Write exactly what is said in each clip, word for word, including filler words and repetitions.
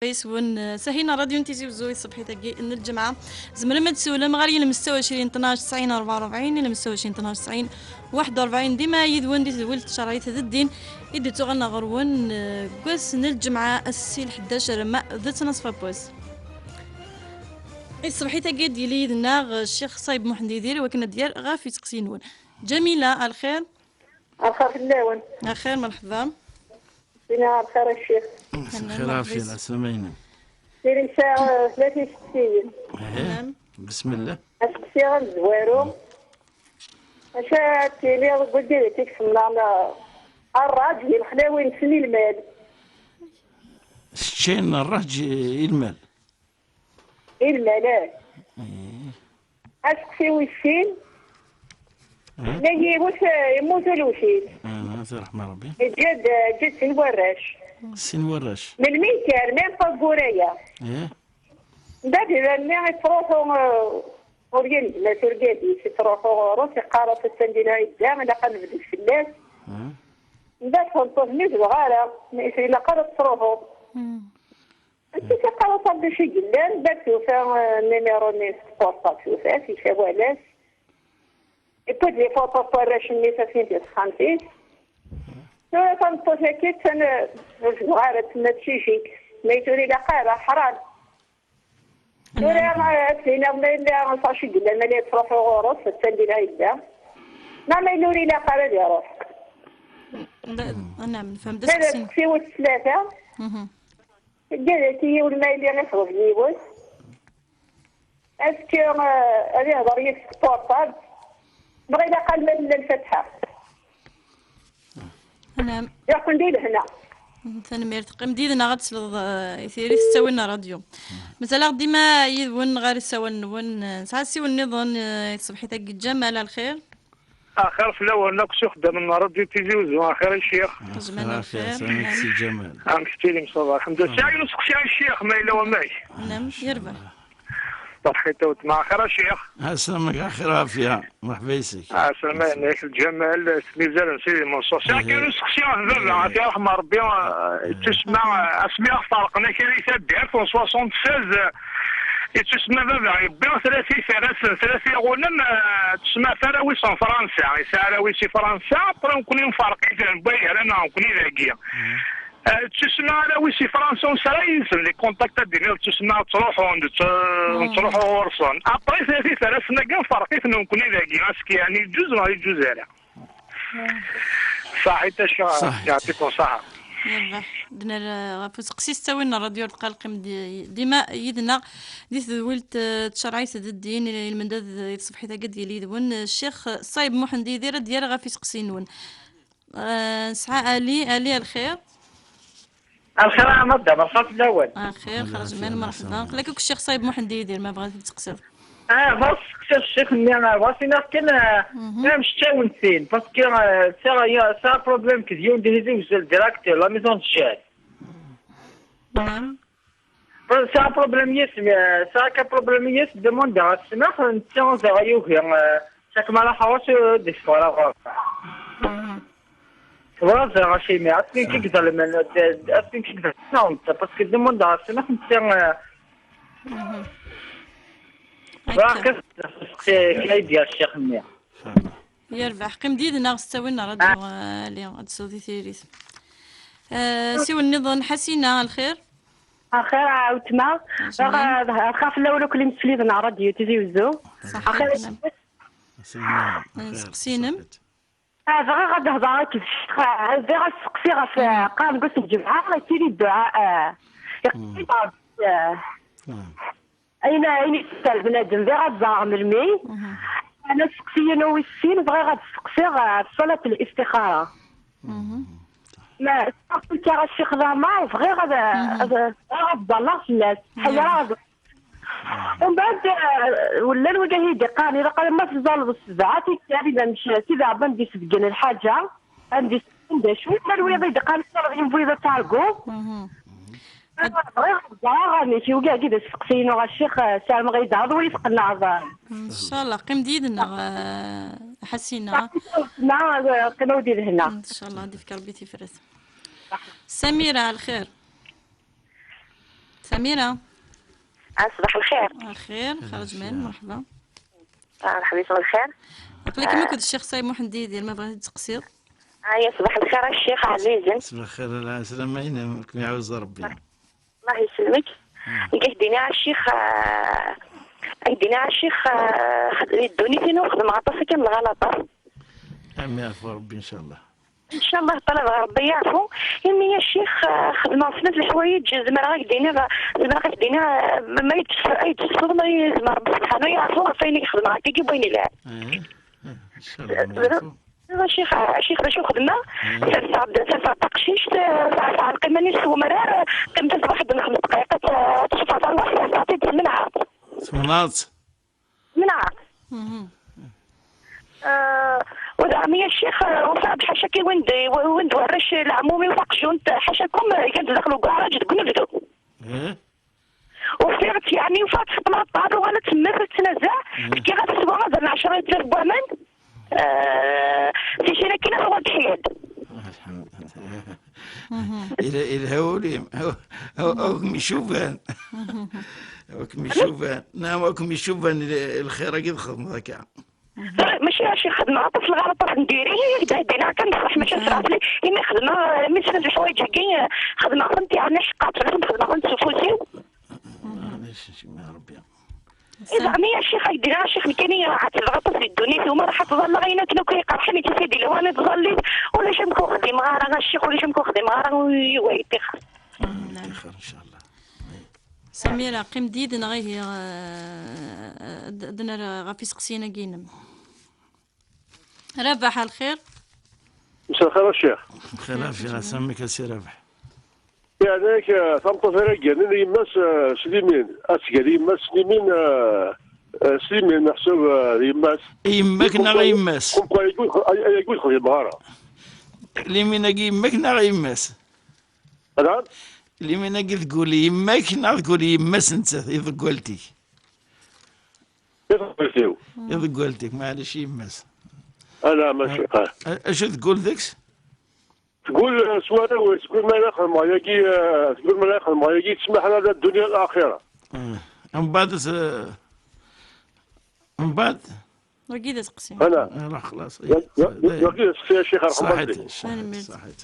Yes-wen, eh, Sahina Radio n Tizi Uzzu, i tṣebḥit-agi n lǧemɛa. Tzemrem ad d-tessiwlem ɣer yilem setta u ɛecrin, tnac, tesɛin, arbaɛ u rebɛin, yilem setta u ɛecrin, tnac, tesɛin, waḥed u rebɛin. Dima yid-wen di tedwilt n tcerɛit d ddin i d-ittuɣalen ɣer-wen, eh, deg wass n lǧemɛa, ass-a si lḥeddac arma d ttnaṣfa n wass. I tṣebḥit-agi ad d-yili yid-neɣ, eh, Ccix Ṣayeb Muḥend Yidir, i wakken ad d-yerr ɣef isteqsiyen-nwen. Ǧamila, a lxir. Axir fell-awen. Axir, merḥba. Tina axir a ccix. Lxir, merḥba ɛafya, yes. Ɛeslama-inem. Tili sɛiɣ, eh, tlata isteqsiyen. Aha. Naam. Bismillah. Asteqsi amezwaru. Acu ad tiliḍ deg wid i d-iksemmaɣen, eh, rraj di lexlawi-nsen i lmal? Seččayen rraj i lmal. I lmal, eh. Eh. Aseqsi wis sin. Eh? La yiwet, eh, yemmut lewjin. Ah, ad t-yerḥem Rebbi. Yeǧǧa-d, eh, yeǧǧa-d sin warrac. Sin warrac. Melmi yekker, même pas deg wuraya. Eh? Mbeɛd iberni yettruḥu, eh, ur yendem-as urgaz-is, yettruḥu ɣur-s, yeqqar-as: "Attan din ɛidda, ilaq ad nebded fell-as." Eh? Mbeɛd tameṭṭut-nni tebɣa ara, ilaq ara tettruḥu. Hmm. Acu i teqqar-as d acu i yellan, mbeɛd tufa, eh, numéro-nni n portable, tufa-t, yessawal-as. Yewwi-d les photos n warrac-nni, tufa-ten di texxamt-is. Tura tameṭṭut-agi attan, eh, ur tebɣi ara, tenna-d tijik. Ma tura ilaq ara, ḥram. Tura, eh, ad d-tiniḍ ma yella acu i yellan, ma la yettruḥu ɣur-s, attan di lɛidda. Ma, ma yella ur ilaq ara ad iruḥ. La, naam, nefhem. D aseqsi wis tlata. Mhm. Tga-d-ak yiwen ma yella ixḍeb yiwet. Est-ce que, euh, ad ihḍer yis-k portable? Neɣ ilaq alma tella lfatiḥa? Naam. Yaɣ-ken di lehna. Tanemmirt. Qqim-d yid-neɣ ad tesleḍ, eh, i tiri tettawin n ṛṛadyu. Mazal-aɣ dima yid-wen ɣer isawalen-nwen. Nesɛa asiwel nniḍen, eh, i tṣebḥit-agi. Ǧamal, a lxir. Axir fell-awen akk s ixeddamen n Radio Tizi Uzzu, axir a ccix. Ǧamal, axir, axir. Salam si Ǧamal. Amek tettilim, ça va? Lḥemdulillah. Sɛiɣ yiwen useqsi a ccix, ma yella wamek? Naam, yerbeḥ. Ṣaḥit a weltma, axir a ccix. Ɛeslama-k, axir ɛafya. Merḥba yes-k. Ɛeslama-k, Ǧamal, s lmizan n Sidi Menṣur. Sɛiɣ kan useqsi ɣef baba, ad t-yerḥem Rebbi, eh, yettusemma, eh, asmi ɣ-ferqen akal i taddart en soixante-seize, eh, yettusemma baba yewwi tlata iferrasen, tlata iɣunen, eh, ttusemma arraw-is n Fransa. Yesɛa arraw-is i Fransa, après nekkni nferq-iten, wway gar-aneɣ nekkni dagi. Eh, ttusemma arraw-is i Fransa, ur nesɛi ara yid-sen les contacts, ad d-tiniḍ ttusemma ttruḥun-d, tt-, ttruḥu ɣur-sen. Après, tlata iferrasen-agi nferq-iten nekkni dagi. Est-ce que yeɛni yeǧǧuz neɣ yeǧǧuz ara? Ṣaḥit a ccix, ṣaḥit. Yeɛṭikum ṣaḥa. Yerbeḥ. Dnar, eh, ɣef useqsi s ttawin n ṛṛadyu ur tqellqem di-, dima yid-neɣ di tedwilt, eh, tcerɛit d ddin, i lmendad di tṣebḥit-agi ad d-yili yid-wen, eh, Ccix Ṣayeb Muḥend Yidir ad d-yerr ɣef iseqsiyen-nwen. Eh, nesɛa Ali, Ali a lxir. A lxir a madda, merḥba fell-awen. A lxir, xerj man, merḥba. Aql-ak akk Ccix Ṣayeb Muḥend Yidir, ma bɣiḍ ad teqsiḍ. Ah, bɣiɣ ad seqsiɣ ccix-nni, ah, bɣiɣ ad s-iniɣ kan, ah, mhm, am ccawen-tin, parce que, ah, sɛiɣ, sɛiɣ problème akked yiwen di Tizi Uzzu, le directeur, la maison de jeunes. Naam. Sɛiɣ problème yis-s, mais, ah, sɛiɣ kan problème yis-s, demandeɣ-as ssmaḥ, netta ẓriɣ yugi, ah, chaque ma ruḥeɣ-as, ah, ad d-yeffeɣ ɣer ɣur-s. Mhm. Bɣiɣ ad ẓreɣ acimi, ass-nni i iḍelmen, ass-nni i iḍelmen, parce que demandeɣ-as ssmaḥ, netta, ah, mhm, bɣiɣ kan ad d-yas ccix-nni. Yerbeḥ, qqim-d yid-neɣ s ttawin n ṛṛadyu, ah, Ali, ad d-tesleḍ i tiririt. Eh, siwel nniḍen, Ḥasina, a lxir. Axir a weltma. Axir fell-awen akk imsefliden n ṛṛadyu Tizi Uzzu. Ṣaḥit. Axir. Aseqsi-inem? Ah, bɣiɣ ad d-hḍeṛ akked ccix, ah, bɣiɣ ad seqsiɣ ɣef, ah, qqaren deg wass n lǧemɛa, yettili dduɛa, ah, yeqqim Ṛebbi, ah, ayen, ayen yesser bnadem, bɣiɣ ad ẓreɣ melmi. Mhm. Ana aseqsi-inu wis sin, bɣiɣ ad seqsiɣ, ah, ɣef ṣṣalat listixara. Mhm. Ma, akka a ccix d amer, bɣiɣ ad, ad, bɣiɣ ad ḍalleɣ fell-as. Ḥeyraɣ. Umbeɛd, eh, llan wigad i d-iqqaren, ilaq ma teẓẓalleḍ ssebɛa tikkal, iban Sidi Ṛebbi ad m-d-isbeggen lḥaǧa, ad m-d-isbeggen d acu. Llan wiyaḍ i d-iqqaren, teẓẓalleḍ yiwen wid ad targuḍ. Mhm. Ah, bɣiɣ ad ẓreɣ amek, wigagi d asteqsi-inu ɣer ccix, eh, ssarameɣ ad yi-d-taɣeḍ wid tqenɛeḍ. Ncallah, qqim-d yid-neɣ, eh, Ḥasina. Ma, eh, qqim-d yid-neɣ. Ncallah, ad d-ifk Ṛebbi tifrat. Samira, a lxir. Samira. Ah, صباح الخير. الخير، خرج من، مرحبا. Ah, مرحبا، صباح الخير. Aql-ikem akked Ccix Saïd Muḥend Yidir, ma bɣiḍ ad tseqsiḍ. Ah, ya صباح الخير a ccix ɛzizen. صباح الخير، العسلامة، kem iɛawez Rebbi. الله يسلمك. Nekk ad k-d-iniɣ a ccix, ah, ad k-d-iniɣ a ccix, ah, xed-, di ddunit-inu xedmeɣ aṭas akken n lɣalaṭat. Am yeɛfu Rebbi, ncallah. Ncallah, ṭalab ɣer Rebbi yeɛfu. Imi a ccix, ah, xedmeɣ snat leḥwayeǧ, zemreɣ ad k-d-iniɣ, zemreɣ ad k-d-iniɣ, ah, ma, ma ay d-, ay d-tessuḍ, ma ay-, ma Rebbi subḥanahu yeɛfu ɣef wayen i xedmeɣ akkagi n wayen yelhan. Eh, eh, ncallah, ma yeɛfu. A ccix, a ccix, d acu xedmeɣ? Mhm. Serseɣ-d, serseɣ-d taqcict, eh, teɛleq iman-is s umrar, qqim taṣbaḥ-d n xems dqayeq, ad, ad tcuf ɣef Allah, serseɣ-tt-id, smenɛeɣ-tt. Smenɛeɣ-tt? Smenɛeɣ-tt. Mhm. Eh, u daɣen, a ccix, eh, ufiɣ-d ḥaca-k i win d, win d warrac leɛmum-iw taqjunt, ḥaca-kum, eh, gan-d daxel ugaṛaj deg unebdu. Eh? Ufiɣ-tt, yeɛni, ufiɣ-tt teqleɛ ṭṭɛam, uɣal ad temmet, ad tettnazaɛ. Mhm. Fkiɣ-as teswa azal n ɛecra litrat n waman. Eh, si cin akin ad uɣal teḥya-d. Alḥemdulillah. Mhm. Ila, ila hawlim. Haw, haw, haw kem icuban. Mhm. Haw kem icuban. Naam, haw kem icuban l-, lxir-agi txedmeḍ akka. Mačči acu xedmeɣ aṭas n lɣalaṭat n diri, yak d-heddin kan, bṣaḥ mačči ad sɛuɣ fell-i, imi xedmeɣ, mi sɛiɣ leḥwayeǧ-agi, xedmeɣ-tent, yeɛni, ḥeqqeɣ fell-asent, xedmeɣ-tent s ufus-iw. Maɛlic, a Rebbi. Iḍ-, mi a ccix, ad k-d-iniɣ a ccix, nekkini ɛettbeɣ aṭas di ddunit, u ma ruḥ ad ttẓalleɣ ayen akken akk i iqerḥen, i tis-, i d-ilwan i tẓallit, ulac amek ur xdimeɣ ara a ccix, ulac amek ur xdimeɣ ara, u, u, wa yeṭṭixer. Yeṭṭixer, ncallah. Samira, qqim-d yid-neɣ ihi, eh, ad, ad nerr ɣef iseqsiyen-agi-inem. Rabaḥ, a lxir. مساء الخير a ccix. Lxir, lɛafya, ɛass-ik a Si Rabaḥ. Yeɛni-k, eh, tameṭṭut ara igernen i yemma-s, eh, s limin, ad tger i yemma-s s limin, eh, eh, s limin, meḥsub, eh, d yemma-s. I yemma-k neɣ a yemma-s? Comme quoi, ayagi ur t-, ay-, ayagi ur t-xdimeɣ ara. Limin-agi yemma-k neɣ a yemma-s? Anɛam? Limin-agi deg wul i yemma-k neɣ deg wul i yemma-s nettat, i tḍeggalt-ik? I tḍeggalt-iw. I tḍeggalt-ik, maɛlic, i yemma-s. Ala, mačči, ah. A-, acu tgul deg-s? Tgul, eh, s warraw, tgul ma ara xedmeɣ yagi, eh, tgul ma ara xedmeɣ yagi, ttmaḥal ala ddunya d laxira. Eh, mbeɛd, eh, mbeɛd? Wagi d aseqsi. Ala. Ala, xlas. Ya, ya, wagi d aseqsi, a ccix, rḥem walidek. Tanemmirt. Ṣaḥit.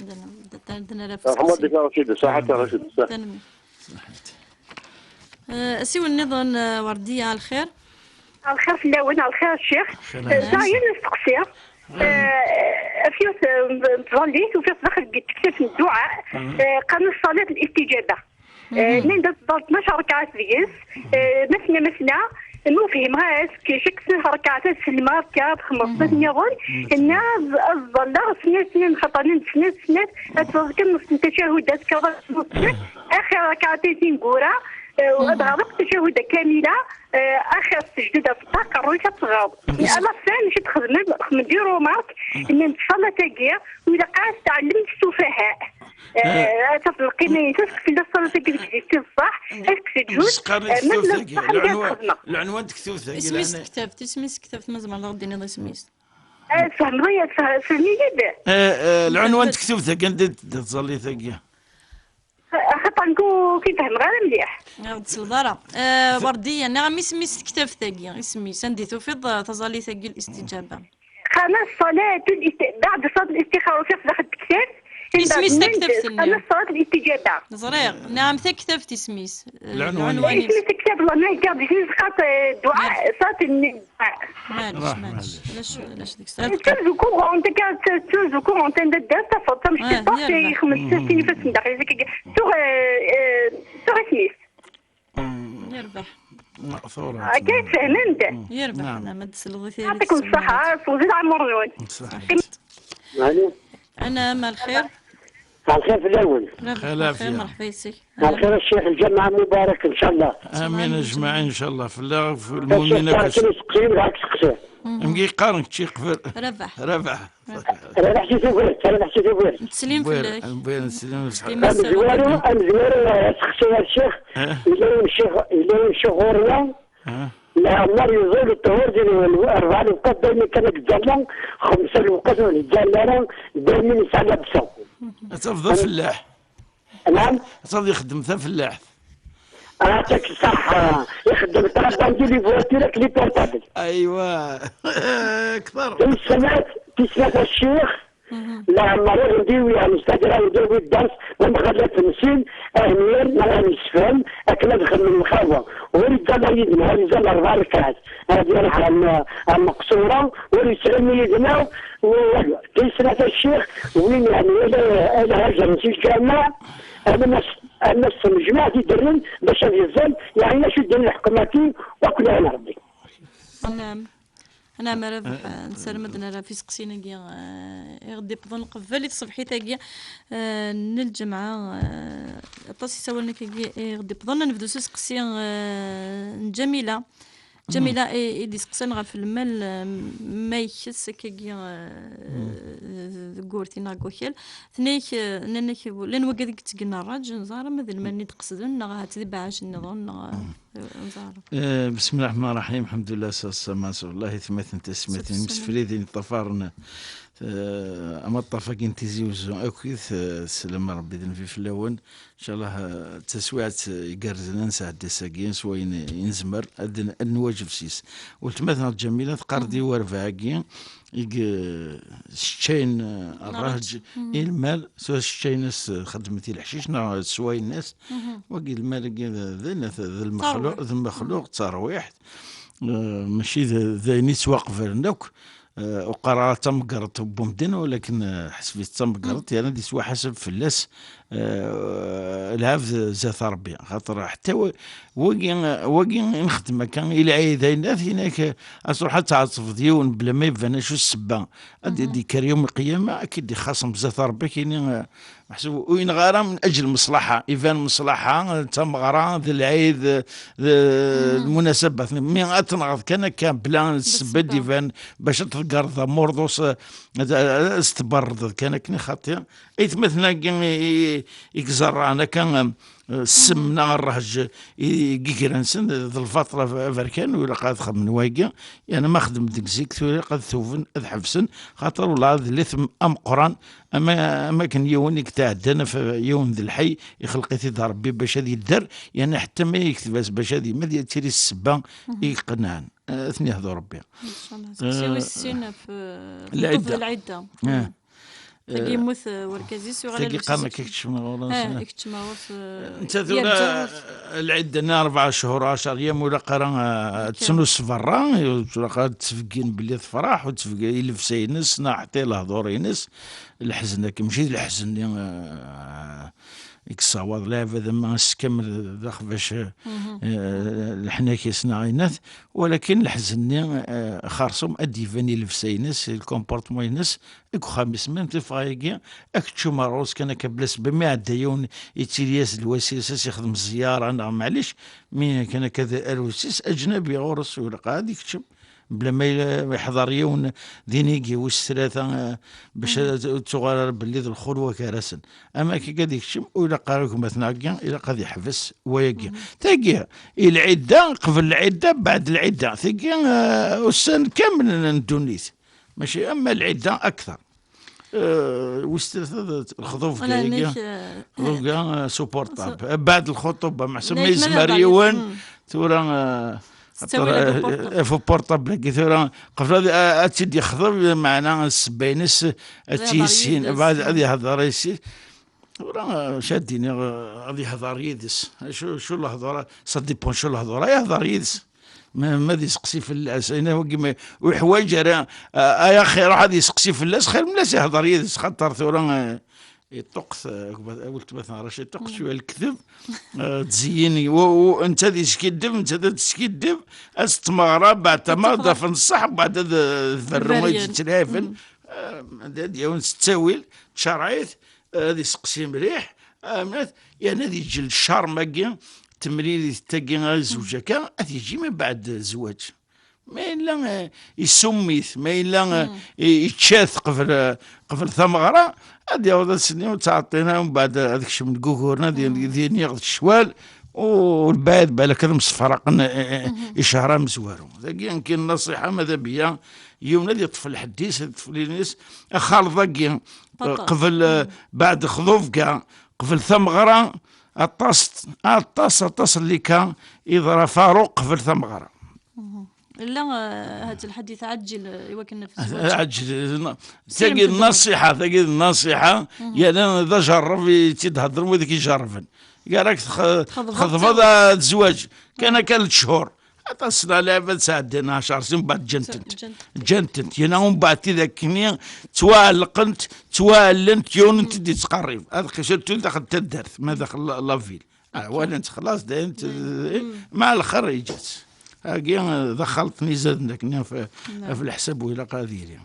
Rḥem walidek a Racid, ṣaḥit a Racid. Tanemmirt. Eh, asiwel nniḍen, eh, Werdiya, a lxir. A lxir fell-awen, a lxir a ccix. Xir. Eh, sɛiɣ yiwen n usteqsi. Eh, ɣef yiwet, eh, n tẓallit, ufiɣ-tt daxel deg tektabt n dduɛa, eh, qqaren-as ṣṣalat n listijaba. Eh, nnan-d ad tẓalleḍ tnac rakaɛat deg-s, eh, ma tella, ma tella, ma ur fhimeɣ ara, est-ce que chaque snat rakaɛat ad sellmeɣ akka, ad xedmeɣ snat nniḍen, nna ad, ad ẓalleɣ snat, snat, xaṭer nnan-d snat, snat, ad tẓalleḍ kan nus n tacahud, ad tekkreḍ ad tẓalleḍ snat, axir rakaɛat-agi tineggura, eh, ad ɣaleḍ akk tacahud kamila, eh, axir tesǧed ɣef ṭṭaq, aqerruy-ik ad teɣreḍ. Mais à la fin, acu txedmeḍ, xedmen-d i remarque, nnan-d ṣṣalat-agi, ur ilaq ara ad tettɛellem s sufaha. Eh, ad tafeḍ lqima-ines, parce que tella ṣṣalat-agi deg zik d ṣṣeḥ, ad k-teǧǧut, eh, ma tella d ṣṣeḥ, anda ad txedmeḍ. Lɛunwan n tektubt-agi. Isem-is tektabt, isem-is tektabt, ma tzemreḍ ad ɣ-d-tiniḍ isem-is. Eh, tfehmeḍ-iyi, tfeh-, tfehmem-iyi-d? Eh, eh, lɛunwan n tektubt-agi, anda d-, d-, tẓallit-agi? Axaṭer nekk ur k-fehmeɣ ara mliḥ. Ur d-tesleḍ ara. Eh, Werdiya, nniɣ-am isem-is tektabt-agi, isem-is, anda i tufiḍ, eh, taẓallit-agi, الاستجابة? Qqaren-as ṣṣalat, بعد ṣṣalat listixara, ufiɣ-tt daxel tektabt. Isem-is tektabt-nni? Qqaren-as ṣṣalat listijaba. Ẓriɣ, nniɣ-am taktabt isem-is. Eh, lɛunwan. Isem-is tektabt, والله ma iga d isem-is xaṭ, eh, dduɛa, ṣṣalat n dduɛa. Maɛlic, maɛlic. Ulac, ulac deg-s. Tettunzu courant, akka, tettunzu courant, anda d-tas, tafeḍ tamecṭuḥt, ixemmes sin ifassen daxel, tuɣ, eh, eh, tuɣ isem-is. Yerbeḥ. Akka i tfehmem-d? Yerbeḥ, ma d-tesleḍ i tayri. يعطيكم الصحة، صوزي العمر نون. صحيت. أنا مع الخير. مساء الخير fell-awen. Lxir, lxir, merḥba yes-k. مساء الخير a ccix, lǧameɛ mubarek, ncallah. Amin, ajmaɛin, ncallah. Fell-aɣ, f-, lmumin akk. Kan iseqsiyen, dɣa k-seqsiɣ. Am i qqaren kečči qbel. Rabaḥ. Rabaḥ. Rabaḥ si Tubiret, Rabaḥ si Tubiret. Nettsellim fell-ak. Amezwaru, amezwaru, eh, seqsi a ccix, yella yimci, yella yimci ɣur-neɣ, leɛmer yeẓẓul ṭṭhur di rebɛa lewqat, daymi kan ad yettẓalla, xemsa lewqat ur yettẓalla ara, daymi nesɛa labsa. Ad tafeḍ afellaḥ. Naɛam? Ad tafeḍ ixeddem tafellaḥt. Aɛṭik ṣṣeḥḥa. Ixeddem ṭṭrad andi li voiture ak li portable. Aywa. Kter. Tis snat, tis snat a ccix, leɛmer ur ndiwi ɛni s tagra ndiwi dders, ma mxalaf n sin, ahnir, neɣ ad nessefhem, akken ad xedmen lxawa. Ur ittẓalla yid-neɣ, ur ittẓalla rebɛa rrekɛat. Ad yerḥ am, am qṣura, ur yettɣimi yid-neɣ, u-, tis snat a ccix, win yeɛni ala, ala hajar n si lǧameɛ, alamma s-, alamma s tnejmaɛt i d-rren bac ad yeẓẓel, yeɛni acu i d-yenna lḥekma-agi, wakk leɛna Rebbi. Naam. Naam, a Rabaḥ, nessarem ad d-nerr ɣef iseqsiyen-agi, eh, i ɣ-d-iwwḍen qbel i tṣebḥit-agi, eh, n lǧemɛa, eh, aṭas isawalen akkagi i ɣ-d-iwwḍen. Ad nebdu s useqsi, eh, n Ǧamila. Ǧamila i, i d-iseqsan ɣef lmal, eh, ma ikes akkagi, eh, deg urti neɣ deg wakal. Tenna-yak, eh, nnan-ak, llan wagad i yettgen rraǧ, neẓra ma d lmal-nni d-qesden, neɣ ahat d ibeɛɛac nniḍen, neɣ, eh, neẓra. Eh, bismillah rahman rahim, alḥamdulillah, salatu wassalamu ala rasulillah, i tmatin tasmatin, imseflidin, ṭṭafaren, eh, amaṭṭaf-agi n Tizi Uzzu akkit, eh, sslam n Rebbi d nnbi fell-awen. Incallah, eh, d taswiɛt, eh, igerrzen ad nesɛeddi ass-agi s wayen i nezmer ad n-, ad nwaǧeb s-is. Weltma-tneɣ Ǧamila teqqar-d i werbaɛ-agi i ye-, seččayen, eh, rraǧ i lmal, s-, seččayen-as, eh, xeddmet i leḥcic neɣ swayen-as. Wagi lmal-agi d, d, d lmexluq, d lmexluq, d tarwiḥt. Eh, mačči d, d ayen yettwaqbalen akk. Eh, ur qqareɣ ara d tameggart n wemdan, walakin, eh, ḥseb-it d tameggart, yerna ad yettwaḥaseb fell-as, eh, lɛebd zdat Rebbi. Xaṭer ḥetta wa-, wagi, wagi i nxeddem akka, i lɛid, ayen ad t-inak, eh, ad truḥ ad tɛettbeḍ yiwen bla ma iban acu ssebba. Ad d-, d-yekker yawm lqiyama, ad k-id-ixaṣem zdat Rebbi, ad k-yini, eh, Meḥsub ur yenɣa ara min aǧel meṣlaḥa, iban meṣlaḥa, d tameɣra, d lɛid, d lmunasabat. Mi ad tenɣeḍ kan akka, bla ssebba d-iban, bac ad tḍeggreḍ amurḍus, ad, ad, ad s-tberrdeḍ kan akken i xaṭi. Aytmaten-agi i, i, i iẓerrɛen akka, eh, ssem neɣ rrehǧ i, i yiger-nsen, d lbaṭel ab-, aberkan, ur ilaq ad xedmen wagi. Yerna ma xedmen deg zik, tura ilaq ad tuben, ad ḥebsen, xaṭer wellah d litm ameqqran. Ama, am akken yiwen i yetɛeddan ɣef yiwen d lḥey, ixleq-it-id Rebbi bac ad yedder, yerna ḥetta ma yekteb-as bac ad yemmet, ad tili ssebba i iqenɛen. Eh, ad ten-yehdu Rebbi. Incallah. Seqsi wis sin ɣef, eh, lɛidda. Lɛidda. Eh. Tagi yemmut, eh, wergaz-is, yuɣal tagi qqaren akka keččem ɣur-s. Eh, keččem ɣur-s, eh, netta tura, eh, lɛidda-nni rebɛa cchur, ɛecṛ yam, ur ilaq ara, eh, ad tnus berra, ur ilaq ara ad tfeggin belli tefreḥ, ur tfeggin i llebsa-ines, neɣ ḥetta i lehdur-ines. Leḥzen akka, mačči d leḥzen-nni, eh, i yessawaḍ lɛibad ama ass kamel d axbac, eh, leḥnak-is neɣ inat, walakin leḥzen-nni, eh, xerṣum ad d-iban i llebsa-ines, i lkomportman-ines, deg uxxam-is. Même tifɣa-agi, akeččum ɣur-s kan akka bla sebba, mi iɛedda yiwen, yettili-as d lwasi-s, ad s-ixdem zziyara neɣ maɛlic, mi kan akka d arwes-is, aǧnabi ɣur-s, ur ilaq ad ikeččem. Bla ma yella iḥḍer yiwen d inigi wis tlata, eh, bac ad, ur tuɣal ara belli d lxulwa gar-asen. Ama akka ad ikcem, ur ilaq ara gma-tneɣ-agi, ilaq ad iḥbes wayagi. Tagi, i lɛidda, qbel lɛidda, beɛd lɛidda. Tagi, eh, ussan kamel n, n ddunit. Mačči ama lɛidda akter. Eh, wis tlata d lexḍub-agi, lexḍub-agi, eh, supportable. Beɛd lxuṭuba, meḥsub ma yezmer yiwen, tura, eh, ɣef uportable-agi tura, qbel ad, ad tt-id-yexḍeb, meɛna ssebba-ines ad tt-yissin, beɛd ad yehḍer yis-s. Tura, eh, acu ad d-iniɣ, eh, ad yehḍer yid-s. Acu, acu lehḍur, ça dépend acu lehḍur, ad yehḍer yid-s. Ma, ma ad yesteqsi fell-as, ayen wagi ma, ur yeḥwaǧ ara, eh, ay axir, ad yesteqsi fell-as, xir mla s-ihḍer yid-s, xaṭer tura, eh, iṭuqet, eh, weltma-tneɣ Racid, iṭuqet cwiya lekdeb, eh, tzeyyin, u, u, netta ad yeskiddeb, netta ad teskiddeb, ad s-tmeɣra, beɛd tama, ad afen ṣṣeḥ, beɛd ad, eh, tberru, ad yettlaɛben. Eh, ad d-yawen s ttawil, tcerɛ-it, ad iseqsi mliḥ, amat, yerna ad yeǧǧ lcarm-agi, temlilit-agi, azewǧ akka, ad yeǧǧ i mbeɛd zzwaǧ. Ma yella, eh, isumm-it, ma yella, eh, i-, ičča-t qbel, eh, qbel tameɣra, ad yaweḍ ass-nni ur ttɛeṭṭin ara, mbeɛd ad kecmen deg uguren, ad, ad yiniɣ d ccwal, u lbaɛid balak ad msefraqen, eh, eh, eh, i cehṛ amezwaru. Dagi, nekki, nnasiḥa, mada biya, yiwen ad yeṭṭef lḥedd-is, ad yeṭṭef lilin-is, axaleḍ-agi, qbel, eh, beɛd xḍubga, qbel tameɣra, Aṭas, aṭas, aṭas n lika yeḍra Faruq qbel tameɣra. Llan, eh, hat lḥadit ɛeǧǧil, eh, i wakken naf zzwaǧ. Ɛeǧǧil, tagi d nasiḥa, tagi d nasiḥa, yerna d ajerreb i tt-id-heddren wid i k-ijerrben. Gar-ak tx-, txeḍbeḍ, txeḍbeḍ, eh, zzwaǧ, kan akka n lechur. Aṭas n lɛibad sɛeddan ɛecṛ snin, mbeɛd ǧǧan-tent. Ǧǧan-tent. Ǧǧan-tent. Yerna mbeɛd tidak-nni ttwaɛellqent, ttwaɛellent, yiwen n t-id-yettqerrib. Ad qisent daxel n taddart, ma daxel la, la ville. Ah, walant xlaṣ, dayen, t-, ma lxer iǧǧa-tt. Agi, eh, d axalṭ n izaden akken ɣef, ɣef leḥsab u ilaq ad yili.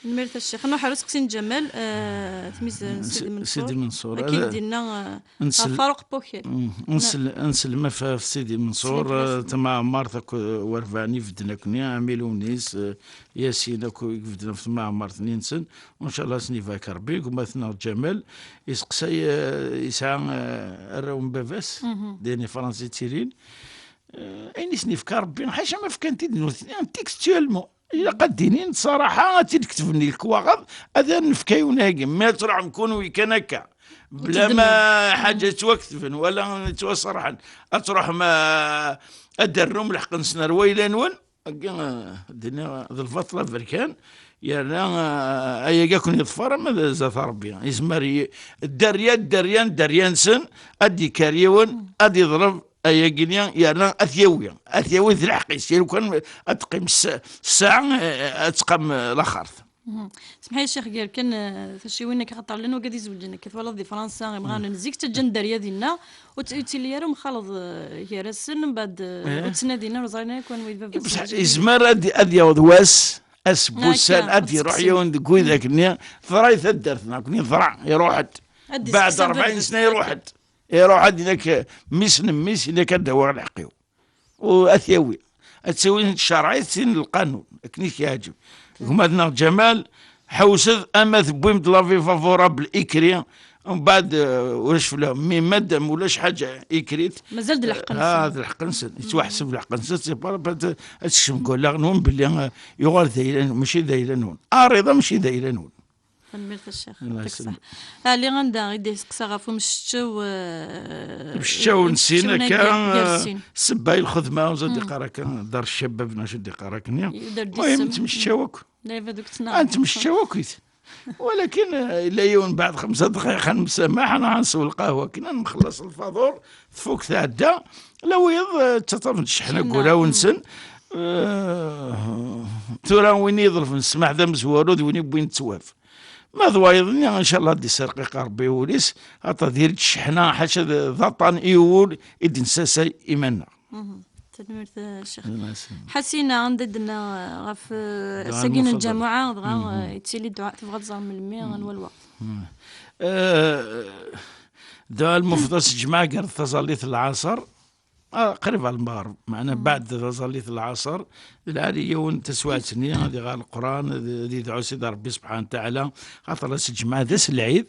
Tanemmirt a Ccix. Nruḥ ar useqsi n Ǧamal, eh, tmizar n S-, Sidi Menṣur. Sidi Menṣur. Akken eh, d-yenna, eh, nsel-, ɣef Faruq Pokel. Mm, nsel-, nsellem ɣef, ɣef Sidi Menṣur, eh, Tamɛemmart akked Werbaɛni bedden akkenni, Ɛmilunis, eh, Yasin akk i ibedden ɣef temɛemmart-nni-nsen. Ncallah ad sen-ibarek Rebbi. Gma-tneɣ Ǧamal, iseqsay, eh, yesɛa, eh, arraw n baba-s, d ayen Fransa i ttilin. Eh, ayen i sen-ifka Rebbi, ḥaca ma fkan-t-id nutni, textuellement. Ilaq ad d-inin ṣṣaraḥa, ad tt-id-ketben di lekwaɣeḍ, ad nefk ayen-agi. Mi ad truḥem kunwi kan akka, bla ma ḥaǧa yettwaketben, wala yettwaṣerḥen, ad truḥem, eh, ad d-terrum lḥeqq-nsen ar wayla-nwen, agi, eh, d-nniɣ, d lbaṭel aberkan, yerna, eh, ayagi ad ken-iḍfer ama d zdat Rebbi. Yezmer i-, dderya, dderya, dderya-nsen, ad d-yekker yiwen, ad iḍleb, ayagi-nni yerna ad t-yawi, ad t-yawi d lḥeqq-is, yaw kan ad teqqim s-, ssaɛa, eh, ad teqqim, eh, laxert. Semḥi a Ccix, gar kan, eh, taciwin akka, xaṭer llan wagad izewǧen akka, twalaḍ di Fransa, imɣaren n zik ttaǧǧan dderya dinna, ur tt-, ur ttili ara umxaleḍ, eh, gar-asen, mbeɛd, eh, ur ttnadin ara, ur ẓrin ara akk anwa i d baba-s. Yezmer ad, ad yaweḍ wass, ass n wussan, ad iruḥ yiwen deg widak-nni, teḍra i taddart-nneɣ, nekkni teḍra, iruḥ-d. Beɛd rebɛin sna iruḥ-d. Iruḥ ad inak mmi-s n mmi-s, inak ad d-awiɣ lḥeqq-iw. U ad t-yawi. Ad t-yawi ccreɛ, sin lqanun, akken i k-yeɛǧeb. Gma-tneɣ Ǧamal, ḥewset ama tewwim-d l'avis favorable écrit, mbeɛd, eh, ulac fell-am. Mi madam ulac ḥaǧa écrite, mazal d lḥeqq-nsen. Ah, d lḥeqq-nsen. Yettwaḥseb lḥeqq-nsen, c'est pas la peine ad, ad tekcem deg wallaɣ-nwen belli, eh, yuɣal d ayla-nwen, mačči d ayla-nwen. Aɛriḍ-a mačči d ayla-nwen. Tanemmirt a Ccix. Yeɛṭik ṣṣeḥḥa. Ɛli, anda i d-yesteqsa ɣef umceččew, eh, umceččew n sin akka, gar sin. Ssebba i lxedma, ur d-iqqar akka, dar ccabab, neɣ d-iqqar akka-nni. Muhim, ntmecčaw akk. Ad ntmecčaw akkit. Walakin, eh, yella yiwen, beɛd xemsa dqayeq ad nemsamaḥ, ad nsew lqahwa, akken ad nxelleṣ lfaḍur, tfuk tɛedda, la wiyaḍ, eh, ttaṭṭafen cceḥna deg wulawen-nsen. Eh, tura win i iḍelben ssmaḥ d amezwaru d win i wwin ttwab. Ma d wayeḍ-nni, ncallah ad d-isserqiq Rebbi wul-is, aṭa diri-d cceḥna, ḥaca d, d aṭan i wul i d-nessasay iman-nneɣ. Tanemmirt a Ccix. Ḥasina, anda d-tenna ɣef, eh, ass-agi n lǧamuɛa, dɣa, eh, yettili dduɛa, tebɣa ad tẓer melmi, anwa lweqt? Eh, dduɛa lmufḍal s lǧemɛa gar taẓallit n lɛaṣer, ah, qrib ɣer lmeɣreb, meɛna beɛd taẓallit n lɛaṣer, d lɛali yiwen taswiɛt-nni, ad iɣer Leqran, ad, ad idɛu Sidi Rebbi subḥanahu wa taɛala, xaṭer ass n lǧemɛa d ass n lɛid,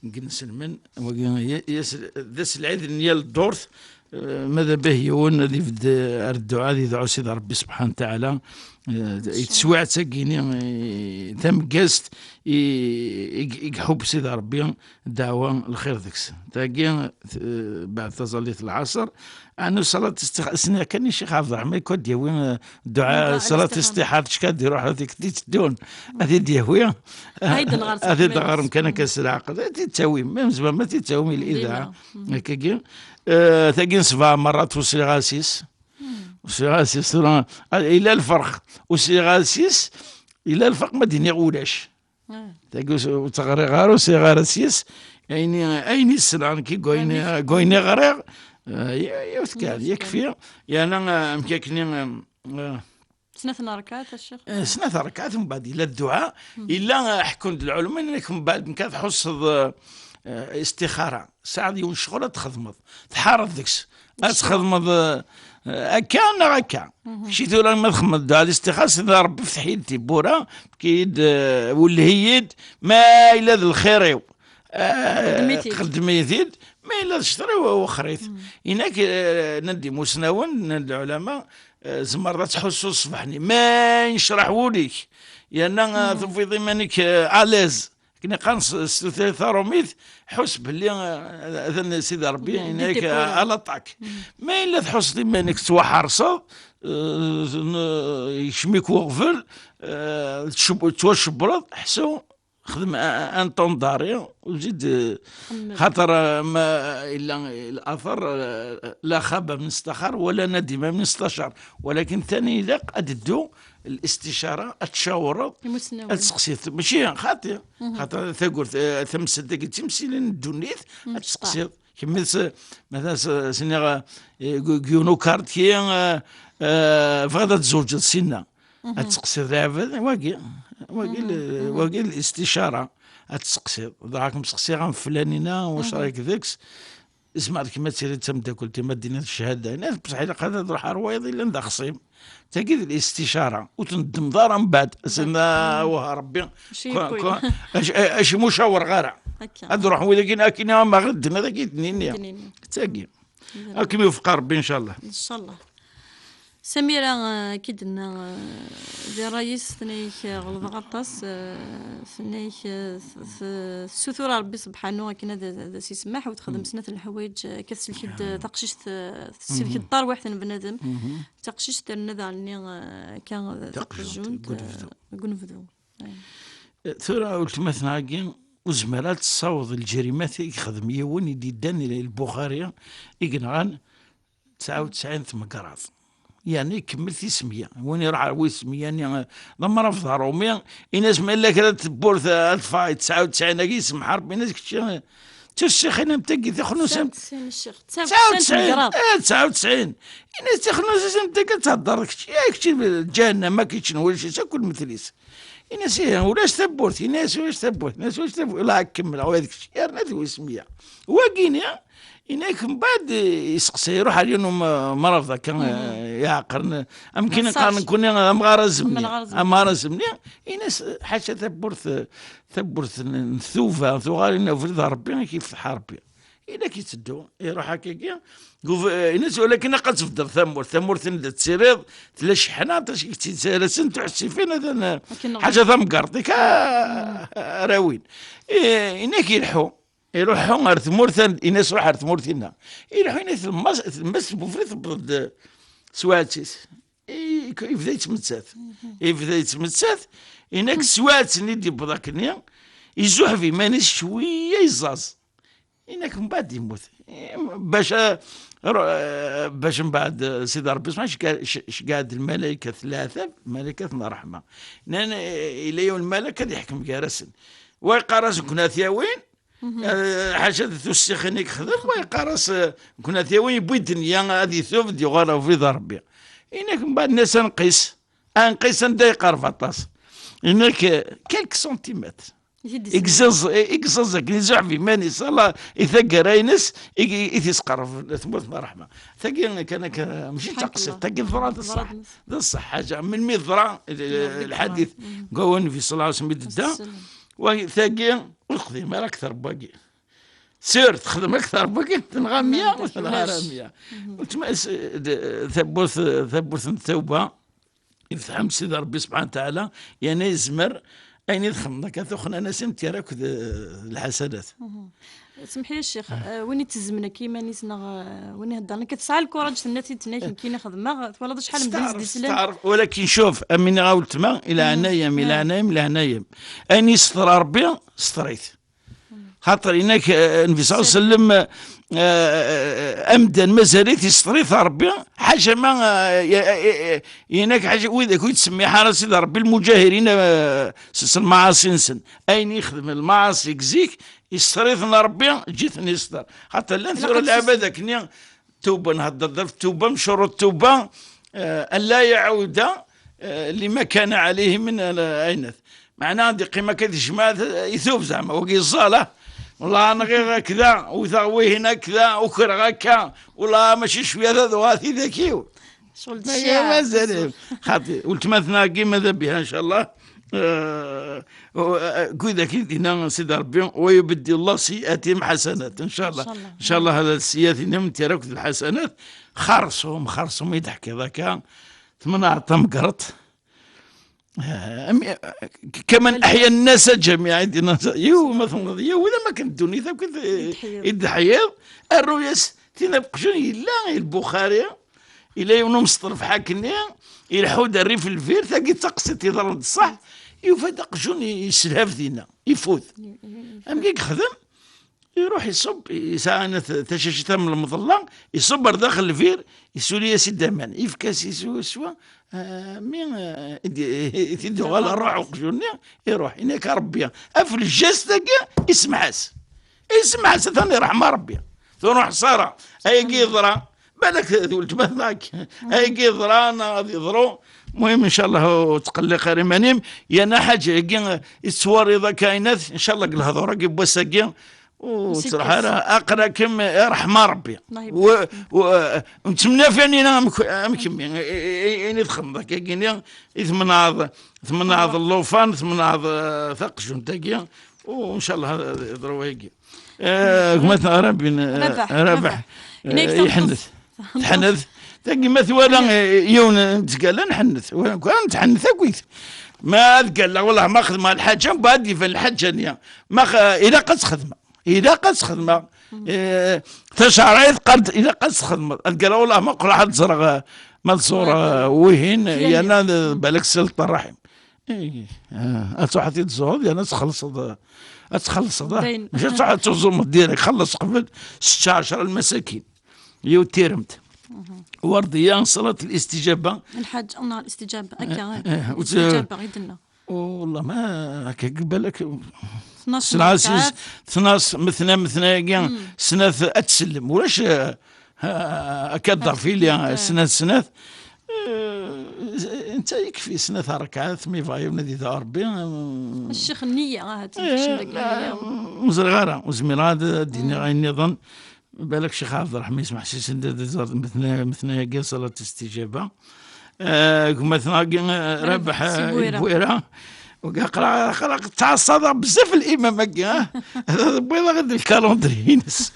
deg inselmen, wagi, y-, y-, ass, d ass n lɛid n yal ddurt, eh, ma d abah yiwen ad ibedd, eh, ar dduɛa, ad idɛu Sidi Rebbi subḥanahu wa taɛala, eh, i teswiɛt-agi-ni, eh, tameggazt, i, i, i iḥubb Sidi Rebbi, ddeɛwa, lxir deg-s. Tagi, eh, beɛd taẓallit n lɛaṣer, ɛnu ṣalat istix-, sniɣ kan i Ccix Ɛebderreḥman, ad d-yawi, eh, dduɛa, ṣalat istixara, ticka ad iruḥ, ad t-iteddun, ad t-id-yawi, ad t-id-ɣer kan akka s leɛqel, ad t-id-tawim, ma tzemrem ad t-id-tawim i lidaɛa, akkagi. Eh, tagi n sebɛa merrat ur sliɣ ara yes-s, ur sliɣ ara yes-s, tura, ah, yella lferq, ur sliɣ ara yes-s, yella lferq ma d-iniɣ ulac. Tagi ur s-, ur tt-ɣriɣ ara, ur sliɣ ara yes-s. Ayen i, ayen i ssneɣ nekk, deg wayen i, deg wayen i ɣriɣ, eh, y-, yiwet kan, yakfi. Yerna, eh, amek akken i, eh, snat n rrkaɛat, a Ccix? Eh, snat rrkaɛat, mbeɛd yella dduɛa, yella, eh, ḥekkun-d lɛulama, nnan-ak mbeɛd nekk ad tḥusseḍ, eh, eh, istixara. Tesɛiḍ yiwen ccɣel ad txedmeḍ, tḥareḍ deg-s, ad txedmeḍ, eh, akka neɣ akka. Kečči tura ma txedmeḍ dduɛa listixara, s Rebbi, fteḥ-iyi-d tiwwura, efk-iyi-d, eh, welleh-iyi-d, ma yella d lxir-iw, eh, xeddem-iyi-t-id, ma yella d ccer-iw, wexxer-it. Inak, eh, nnan-d imusnawen, nnan-d lɛulama, eh, tzemreḍ ad tḥussuḍ ṣṣbeḥ-nni, ma yecreḥ wul-ik, yerna, eh, tufiḍ iman-ik, eh, à l'aise. Kni qqaren s s tutlayt taṛumit, ḥus belli, eh, atan Sidi Ṛebbi yenna-yak, eh, à l'attaque. Ma yella tḥusseḍ iman-ik tettwaḥerseḍ, eh, n-, yekcem-ik uɣbel, eh, tceb-, tettwacebbreḍ, ḥsu, xdem un, un temps d'arrêt, u zid, eh, xaṭer, eh, ma yella later, eh, la xaba min istaxar, wala nadima min istaxar. Walakin tani ilaq ad d-teddu الاستشارة، ad tcawreḍ, ad tseqsiḍ. Mačči xaṭi. Xaṭer tagurt, eh, tamsalt-agi d timsilin n ddunit, ad tseqsiḍ. Kemmi s-, مثلا s-, s-, nniɣ, eh, gu-, gu-, yiwen ukarti, eh, eh, bɣiḍ ad tzewǧeḍ sinna. Ad tseqsiḍ lɛebad, wagi, wagi, l-, wagi الاستشارة. Ad tseqsiḍ. Dɣa kem-seqsiɣ am flanina, wacu rayek deg-s? Izmer kemm ad tiliḍ d tameddakelt-im, ad d-tiniḍ ccahada. Yenna-t, bṣeḥ ilaq ad ruḥ ar wayeḍ yellan d axṣim. Tagi d الاستشارة. Ur tneddmeḍ ara mbeɛd. As-, yenna, wah, Rebbi. Mačči kwa-, yewwi. Kwa-, ac-, ac-, acimi ur cawreɣ ara? Akka. Ad ruḥen wid-agi, akken ma ɣer ddnit, ad k-id-nini. Ad k-id-nini. Tagi. Ad kem-iwefeq Rebbi, ncallah. Ncallah. Samira, eh, ki d-tenna, eh, di ṛṛay-is, tenna-yak, eh, ɣelḍeɣ aṭas, eh, tenna-yak, eh, t-, t-, tessutur a Ṛebbi subḥanu akken ad, ad as-isemmeḥ, u texdem snat n leḥwayeǧ, eh, akka tselk-d, eh, taqcict, eh, tselk-d tarwiḥt n bnadem, taqcict terna daɣen-nni, eh, akka, eh, taqjunt, eh, deg unebdu. Eh, tura, weltma-tneɣ-agi, ur tezmir ad tessaweḍ lǧerimat i yexdem yiwen i d-yeddan i Lbuxari, i yenɣan tesɛa u tesɛin tmegraḍ. Yerna ikemmel tisemya. Win iruḥ ar wis meyya-nni, d amrabeḍ aṛumi, in-as ma yella kra n tewwurt, eh, ad teffeɣ i tesɛa u tesɛin-agi, isemmeḥ Ṛebbi, in-as kečči, eh, d tussixin am tagi, tixnusin. Tesɛa u tesɛin, ccix. Tesɛa u tesɛin. Eh, tesɛa u tesɛin. In-as tixnusin am tagi ad theddreḍ kečči. Ya kečči, ǧahennama, kečč n wulac-is akk lmetl-is. Ini-as, "Ih, ulac tawwurt." Ini-as, "Ulac tawwurt." Ini-as, "Ulac tawwurt." La kemmleɣ, wa d kečč. Yerna d wis meyya. Wagini, ini-ak mbeɛd, eh, iseqsa, iruḥ ar yiwen umrabeḍ akka, eh, iɛeqqren, am kini qqaren nekkni amɣar azemni. Amɣar azemni. Amɣar azemni, ini-as, "Ḥaca tawwurt, tawwurt n, n tuba, tuɣalin abrid n Rebbi, i k-yefteḥ Rebbi." Ilak yetteddu, iruḥ akkagi, guf-, eh, ini-as, "Walakin ilaq ad tbeddel tamurt, tamurt-nni d tiriḍ, tella cceḥna, aṭas i yettirasen, tuḥsifin, atan, eh, akken ḥaǧa tamgerḍt, ik, ah, ara win." Eh, inak ilḥu, iruḥ ar tmurt, ini-as, "Ruḥ ar tmurt-inna." Ilḥu, ini-as, "Tlemmast, tlemmast n Bufri tewweḍ-d, eh, swaɛt-is." I-, yebda yettmettat. Yebda yettmettat, inak swaɛt-nni d-yewweḍ akkenni, izuḥef iman-is cwiya, yeẓẓaẓ. Inak mbeɛd yemmut. Bac a-, ru-, bac mbeɛd, eh, Sidi Ṛebbi, sma cegga-, ce-, ceggeɛ-d lmalaykat n leɛtab, lmalaykat n ṛṛeḥma. Nnan, eh, yella yiwen lmalak ad yeḥkem gar-asen. Wa yeqqar-as, "Nekkni ad t-yawin, eh, ḥaca d tussixin i yexdem." Wa yeqqar-as, eh, "Nekkni ad t-yawin, yewwi ddenya, ad itub, ad yuɣal ɣer ubrid n Ṛebbi." Inak mbeɛd nnan-as, "Ad nqis, ad nqis anda yeqreb aṭas." Inak, eh, quelques centimètres. Igẓaẓ, igẓaẓ akken izuḥef iman-is, ala i taggara-ines, i, i, i tis-qerreb tmurt n ṛṛeḥma. Tagi kan akka, mačči d taqsiṭ, tagi teḍra d ṣṣeḥ. D ṣṣeḥ ḥaǧa. Melmi teḍra, eh, lḥadit deg wawal Nnbi ṣella Llahu ɛalayhi wa sallam i d-tedda, wa, tagi ur texdim ara akter n wagi. Sir, texdem akter n wagi, tenɣa meyya, ur tenɣa ara meyya. Weltma-s, eh, d-, tawwurt, tawwurt n tawba, i tefhem Sidi Ṛebbi subḥanahu wa taɛala, yerna yezmer ayen i txedmeḍ akka tuxna-as am tira akked, eh, lḥasanat. Semḥ-iyi a Ccix, eh, win itezmen akka iman-is neɣ, eh, win iheddren akka tesɛa lkuraǧ tenna-t-id, tenna-k nekkini xedmeɣ, twalaḍ acḥal n medden i s-d-isellen. Steɛṛef, steɛṛef, walakin cuf, a mini a weltma, i leɛnaya-m, i leɛnaya-m, i leɛnaya-m. Ayen yesseṭer Ṛebbi, seṭer-it. Xaṭer inak, eh, Nnbi ṣella Llahu ɛalayhi wa sallam, eh, eh, amdan mazal-it yesseṭer-it Ṛebbi, ḥaca ma, eh, eh, eh, eh, inak ḥaca widak ur yettsemmiḥ ara Sidi Ṛebbi lmuǧahirin, eh, s, s lmaɛaṣi-nsen. Ayen yexdem lmaɛaṣi deg zik, yesseṭer-iten Ṛebbi, ǧǧet-ten yesseṭer. Xaṭer llan tura lɛibad akkenni, Tuba, nhedder ɣef tuba, mecruṭ tuba, eh, an la yaɛuda, eh, lima kana ɛalayhi min, eh, ɛinat. Meɛna ad iqqim akka di jmaɛ, itub zeɛma, wagi yeẓẓal, ah. Wellah nɣiɣ akda, wteɣ wihin akda, ukreɣ akka, wellah mačči cwiya ad uɣaleɣ tidak-iw. Ccɣel d cciɛa. Mazal. Xaṭi, weltma-tneɣ-agi mada biha, ncallah. Eh, eh, widak i d-yenna Sidi Ṛebbi, "ويبدل الله سيئاتهم حسنات." Ncallah. Ncallah. Ncallah, hada seyyiat-inem n tira akked lḥasanat. Xerṣum, xerṣum i d-teḥkiḍ akka. Tmenɛeḍ tamgerḍt. Ah, am-, كمن أحيا الناس جميعا, yiw ma temmdeḍ yiw, wid am akken ddunit akk i d-, i d-teḥyiḍ, arru-yas tin aqjun yella i Lbuxari, yella yiwen umesṭerf ḥakenni, ileḥḥu-d rrif lbir, tagi d taqsiṭ yeḍran d ṣṣeḥ, yufa-d aqjun yeslehab dinna, ifut. Amek i yexdem? Iruḥ iṣubb, yesɛa tacacit am lemḍella, iṣubb ar daxel lbir, isuli-yas-id aman, ifka-s iswa, ah, mi, ah, i d-, i t-id-yuɣal ṛṛuḥ uqjun-nni, iruḥ, ini-ak a Ṛebbi, af lǧast-agi, isemḥ-as. Isemḥ-as, atan iṛḥem a Ṛebbi. Turuḥ Ṣara, ayagi yeḍra, balak d weltma-tneɣ, ayagi yeḍra, neɣ ad yeḍru. Muhim, ncallah, ur tqelliq ara iman-im. Yerna ḥaǧa-agi, i tettwariḍ akka, inat, ncallah, deg lehdur-agi n wass-agi, ur ttruḥ ara, aql-akem iṛḥem a Ṛebbi. U, u, nettemnaf anina am k-, am kemmi, i, i, i, ini txedmeḍ akka-gini, i tmenɛeḍ, tmenɛeḍ llufan, tmenɛeḍ, eh, taqjunt-agi, u ncallah ad, ad yeḍru wayagi. Eh, gma-tneɣ Rabaḥ, Rabaḥ, eh, Rabaḥ. Iḥennet. Tḥennet. Tagi ma twala, eh, yiwen n tgalla, nḥennet. Kan tḥennet akkit. Ma ad galla, wallah, ma xedmeɣ lḥaǧa, mbeɛd ad d-iban lḥaǧa-nni. Ma x-, ilaq ad tt-xedmeɣ. Ilaq ad tt-xedmeɣ. Eh, taceɛrayt qqaren-d, ilaq ad tt-xedmeḍ. Ad galla, wallah, ma qqleɣ ad ẓreɣ, eh, ma tẓur, eh, wihin, yerna, eh, balak s lṭerraḥ-im. Ih, ah, ad truḥ ad t-id-tẓureḍ, yerna ad txellṣeḍ, ad txellṣeḍ, ah. Mačči ad truḥ ad tuẓumeḍ direct, xelleṣ qbel setta ɛecra lmasakin. Yiwet tiremt. Werdiya, ṣalat listijaba. Lḥaǧ, neɣ listijaba, akka, eh, eh, ur tt-, listijaba, i d-tenna. Wallah, ma akka, balak, tnac n ssɛa, rrekɛat. Tnac, metna, metna-agi, snat, ad tsellem. Ulac, eh, ha, akka d-, ḍafili, snat, snat. Eh, netta yekfi snat rrekɛat, mi yebɣa yiwen ad yedɛu Rebbi, eh, ccix nniya, ahat, eh, ur ẓriɣ ara, ur zmireɣ ad d-iniɣ ayen nniḍen. Balak Ccix Ɛebderreḥman yesmeḥsis-d ad iẓer metna-, metna-agi ṣalat istijaba. Eh, gma-tneɣ-agi, eh, Rabaḥ, eh, si Bwira. Bwira. Aql-aɣ, aql-aɣ ttɛaṣaḍeɣ bezzaf limam-agi, ah. Tewwiḍ-aɣ-d lkalandri-ines.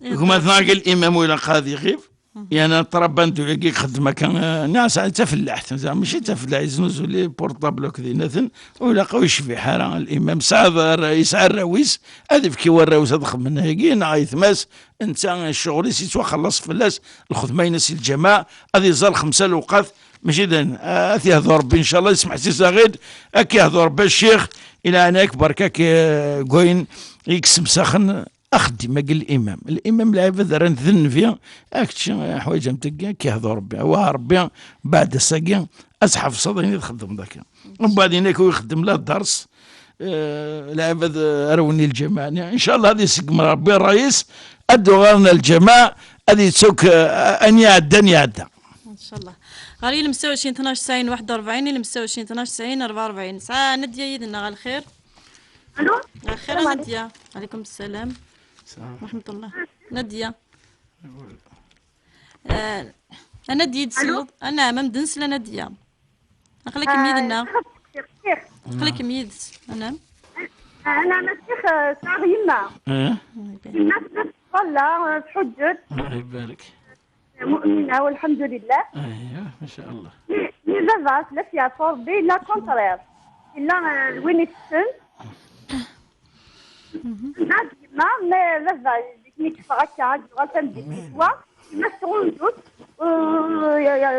Gma-tneɣ-agi limam ur ilaq ad iɣib. Yerna ṭṭrabanduyagi ixeddem akka, eh, nniɣ-as d tafellaḥt, zeɛma mačči d tafellaḥt, yeznuzu les portables akked inaten, ur ilaq ur yecbiḥ ara limam. Sɛa arra-, yesɛa arraw-is, ad ifk i warraw-is ad xedmen ayagi, neɣ ayetma-s, netta ccɣel-is yettwaxelleṣ fell-as, lxedma-ines i lǧamaɛ, ad iẓẓal xemsa lewqat, mačči d ayen, ad t-yehdu Rebbi, ncallah, yesmeḥsis-aɣ-id, ad k-yehdu Rebbi a ccix, i leɛnaya-k, berka-k, eh, deg wayen i yessemsaxen, axeddim-agi n limam. Limam, lɛibad rran-t d nnbi, a kečči, ḥwaǧ am tagi, ad k-yehdu Rebbi. Awah Rebbi, beɛd ass-agi, ad tḥefṣeḍ ayen i txeddmeḍ akka. Mbeɛd, ini-ak ur ixeddem la dders, eh, lɛibad, eh, arraw-nni n lǧamaɛ-nni. Ncallah ad iseggem Rebbi ṛṛay-is, ad d-uɣalen ar lǧamaɛ, ad yettu akk, eh, ayen iɛeddan iɛedda. Ncallah. Ɣer yilemsawacin tnac tesɛin waḥed u rebɛin, yilemsawacin tnac tesɛin rebɛa u rebɛin. Sɛa Nadya yid-neɣ, a lxir. Alo? Axir a Nadya. Ɛlikum ssalam. Ssalam. Wa rahmatullah. Nadya. Eh, a Nadya, ad d-tselleḍ? Alo? Anɛam, ad d-nsel a Nadya. Aql-ikem yid-neɣ. Ah, aql-ikem yid-s. Anɛam. Ah, anɛam a ccix, eh, sɛiɣ yemma. Eh? Yemma tella tettṣalla, eh, tḥuǧǧet. Allah ibarak. Mu'mina, walḥemdulillah. Aywa, ma sha Allah. Mi, mi baba, s lafiya, s Rebbi, yella contraire. Yella, eh, d win itetten. Nna d yemma, mi baba, deg mi yeffeɣ akka, ad yuɣal tameddit yeswa, yemma tettɣunzu-t, eh, ya, ya,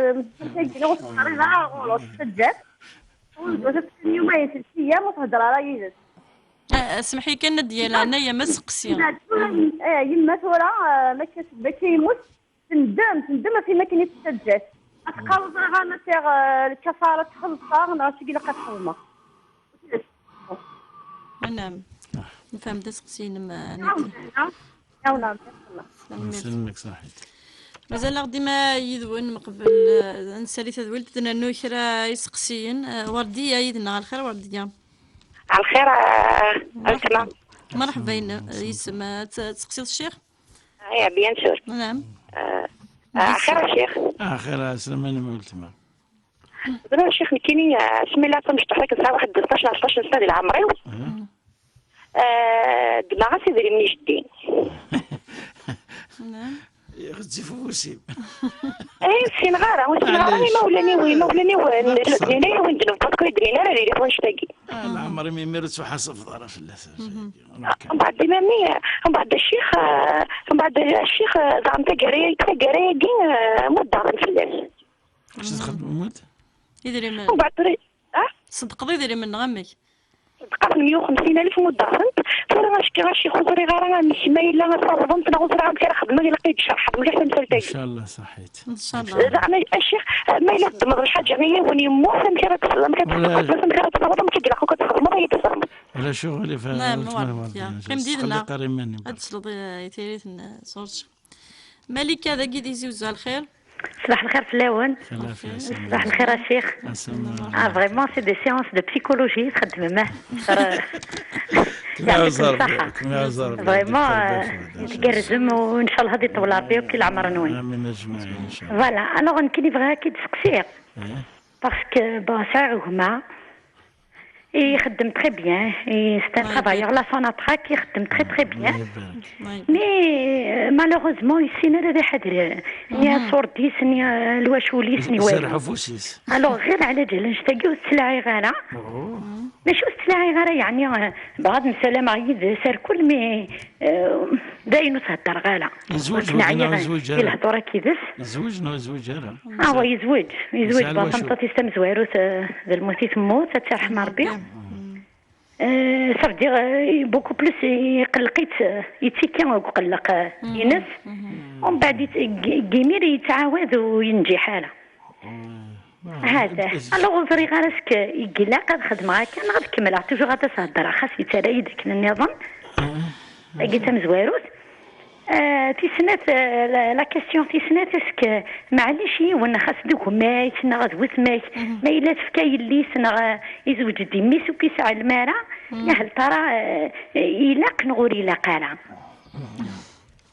tagi, ur teqqar ara ɣur-s, teǧǧa-t. Tɣunzu-t, ad teqqim yumayen, tlata ayyam, ur thedder ara yid-s. Ah, semḥ-iyi kan, Nadya, leɛnaya-m, aseqsi. Yemma tura, eh, yemma tura, eh, ma akka, ma akka yemmut, Tendem, tendem ɣef wakken i tettaǧǧa-t. Ad teqqareḍ, "Ẓriɣ ara ma sɛiɣ, eh, lkafara ad xellṣeɣ, neɣ acu i ilaq ad xedmeɣ." Anɛam. Nefhem-d aseqsi-inem, eh, Nadya. Ɛawneɣ. Ɛawneɣ. Tanemmirt. Sselmek saḥit. Mazal-aɣ dima yid-wen, meqbel, eh, ad nsali tadwilt, ad d-nernu kra iseqsiyen. Eh, Werdiya yid-neɣ, a lxir Werdiya. A lxir, eh, a weltma. Merḥba, yis-m, eh, ad t-, ad tseqsiḍ ccix? Aya, bien sûr. Naɛam. Eh, eh, axir a ccix. Axir, ɛeslama-m a weltma. Bru a ccix, nekkini, eh, asmi la tamecṭuḥt akken tesɛa waḥed d tnac neɣ tlac n sna di leɛmer-iw. Eh, ddmeɣ-as idrimen i jeddi. Naɛam. Ɣezzif ufus-im. Ay, ur ssineɣ ara, ur ssineɣ ara. Imawlan-iw, imawlan-iw, ur d-nnin ara, win d-nebbuḍ, ur d-nnin ara di liḥwaǧ-agi. Ah, leɛmer-im imir ur ttwaḥasbeḍ ara fell-as. Mbeɛd imami, mbeɛd ccix, mbeɛd ccix, daɣen taggara-agi, taggara-agi, muddaɣ-ten fell-as. Acu txeddmem? Idrimen. Mbeɛd tura, ah? Tṣeddqeḍ idrimen neɣ amek? Ṣeddqeɣ meyya u xemsin alef, muddeɣ-tent. Tura acki, acki ur ẓriɣ ara amek ma yella ad t-awḍent neɣ ur ẓriɣ amek ara xedmeɣ, ilaq ad d-tcerḥeḍ mliḥ tamsalt-agi. Incallah, ṣaḥit. Incallah. Zeɛma a ccix, ma yella teddmeḍ lḥaǧa i yiwen yemmut, amek ara tt-, amek ara tt-txedmeḍ, amek ara tt-tawḍeḍ, amek i ilaq akk ad txedmeḍ, ad yi-d-tfehmeḍ. Ala ccɣel, Nɛam, Uɛebdi, qqim did-neɣ. Ad tesleḍ i, i tiririt n, eh, sɣur-s. Malika, dagi di Tizi Uzzu, lxir. Ṣṣbeḥ lxir fell-awen. Ṣṣbeḥ lxir a ccix. Ah, vraiment, c'est des séances de psychologie, txeddmem, ah. Yeɛṭikum ṣṣeḥḥa. Vraiment, euh, tgerrzem, u ncallah ad iṭewwel Rebbi akk i leɛmer-nwen. Amin ajmaɛin, incallah. Voilà, alors, nekkini bɣiɣ ad k-id-seqsiɣ. Parce que, bon, sɛiɣ gma, ixeddem très bien, et c'est un travailleur, la Sonatrach, ixeddem très, très bien. Mais, euh, malheureusement, ur yessin ara ad iḥader, ni aṣurdi-s, ni, euh, lwacul-is, ni walu. Alors, ɣir ɛlaǧal annect-agi ur ttlaɛiɣ ara. Mačči ur ttlaɛiɣ ara, yeɛni, euh, bɣiɣ ad msalameɣ yid-s ar kul, mais, euh, d ayen ur s-heddreɣ ara. Yezweǧ wagi neɣ ur yezweǧ ara? Di lehdur-agi yid-s. Yezweǧ neɣ ur yezweǧ ara? Ah, wa yezweǧ. Yezweǧ, yesɛa lwacul. Tameṭṭut-is tamezwarut, euh, d lmut i temmut, ad tt-yerḥem Rebbi. Euh, ça veut dire, euh, beaucoup plus, iqelleq-itt, euh, yettekki deg uqelleq, euh, ines. Umbeɛd yet-, g-, g-, imir yettɛawad ur yenǧiḥ ara. Hada. Alors, ur ẓriɣ ara est-ce que ilaq ad xedmeɣ akka neɣ ad kemmleɣ toujours ad as-heddreɣ, xas yettarra-yi-d akken nniḍen. Agi d tamezwarut. Euh, tis snat, euh, la, la question tis snat, est-ce que, maɛlic, yiwen xas d gma-k neɣ d wetma-k, ma yella tefka yelli-s neɣ, euh, izweǧ-d mmi-s ur k-isɛellem ara, ya hel tara, euh, ilaq neɣ ur ilaq ara?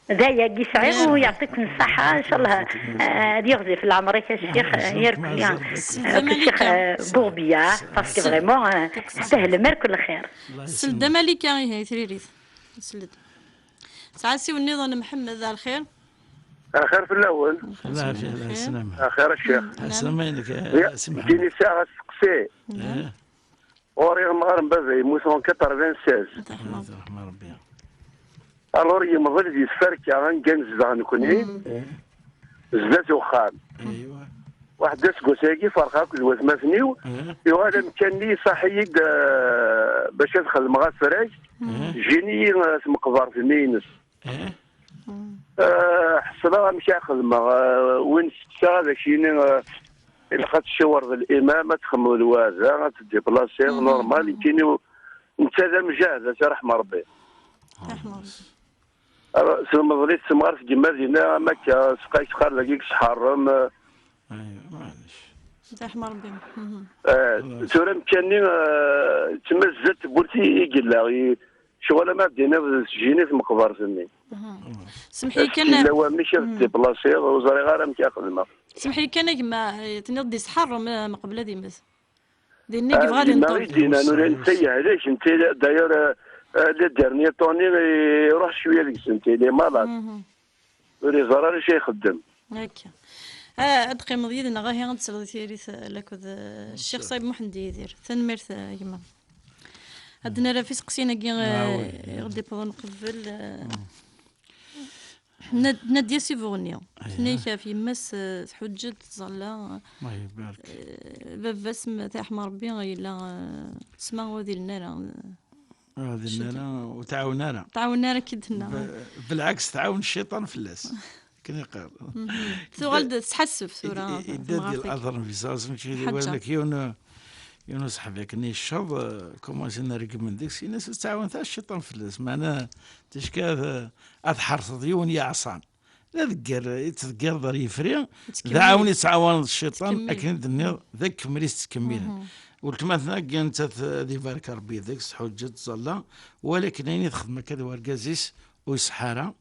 D ayagi sɛiɣ, u yeɛṭikum ṣṣeḥḥa, incallah, euh, ad yiɣzif leɛmer-ik a ccix, yarkul, ya. Akk ccix, euh, Bourbiya, parce que vraiment, euh, testahlem akk lxir. Seld a Malika, ihi, i tririt. Seld. Sɛa asiwel nniḍen, Mḥemmed, a lxir. Axir fell-awen. Lɛafya, lɛeslama. Axir a ccix. Ɛeslama-inek, a Si Mḥemmed. Nekkini sɛiɣ asteqsi. Ɣur-i amɣar n baba yemmut en quatre-vingt-seize. Ad t-yerḥem Rebbi. Alors yemḍel di tferka anga nezdeɣ nekni, zdat uxxam. Waḥed aseggas-agi ferqeɣ akked watmaten-iw, yuɣal amkan-nni iṣaḥ-iyi-d, eh, bac ad xedmeɣ afrag, jjin-iyi, eh, tmeqbert-nni-ines. Eh, ḥesleɣ amek ara xedmeɣ, eh, win steqsaɣ ad ak-yini, eh, ilaq ad tciwreḍ limam, ad txedmeḍ lweɛda, ad teddiplasiḍ, normal, nekkini netta d amjahed, ad t-yerḥem Rebbi. Ṛeḥma Ṛebbi. Ara, s lmeḍli tsemɣart n yemma dinna, am akka, sqay sqar dagi deg sḥerrem, eh. Aywa, maɛlic. Ad t-yerḥem Ṛebbi. Eh, tura amkan-nni, eh, d tmazzalt tewwurt i, i yella, i, ccɣel ama d-tiniḍ d tjinit meqbert-nni. Semḥ-iyi kan. Yella wamek ad tdiplasiḍ, ur ẓriɣ ara amek ara xedmeɣ. Semḥ-iyi kan a gma, eh, tiniḍ-d isḥerrem, eh, meqbel ad imet. Dinna i yebɣa ad yenṭel. Yemma i d-yennan ula netta yehlek, netta d'ailleurs, eh, eh, le dernier Tony, eh, iruḥ cwiya deg-sent, il est malade. Ur iẓerr ara acu ixeddem. Akka. Ah, ad teqqimeḍ yid-neɣ, ahi ad tesleḍ i tiririt, eh, lakked, eh, Ccix Ṣayeb Muḥend Yidir. Tanemmirt, eh, a gma. Ad d-nerr ɣef iseqsiyen-agi, eh, i ɣ-d-iwwḍen qbel, eh, Nad-, Nadia Si Buɣni. Tenna-ak ɣef yemma-s, eh, tḥuǧǧ-d, tẓalla. Allah ibarek. Eh, baba-s, m-, ad t-yerḥem Rebbi, yella, eh, tesma ur d-ilin ara. Ur d-ilin ara, ur tɛawen ara. Tɛawen ara, k-id-tenna. Be-, belɛeks, tɛawen cciṭan fell-as. Akken iqqar. Tuɣal-d tesḥassef tura. I-, i-, idda di lḥaḍer n Bizaẓ, mačči d wala k-, yiwen, yiwen uṣeḥbi akken yecceḍ, eh, kumansen reggmen deg-s, ini-as ur ttɛawanet ara cciṭan fell-as. Meɛna ticki ad, ad tḥerseḍ yiwen yeɛṣan. La degger, i tdeggireḍ ar yefri, d aɛawen i ttɛawaneḍ cciṭan, akken i d-tenniḍ, d akemmel i tettkemmileḍ. Weltma-tneɣ, nettat, ad ibarek Rebbi deg-s, tḥuǧǧ-d, tẓalla, walakin ayen i texdem akka d wergaz-is, ur iṣeḥḥa ara.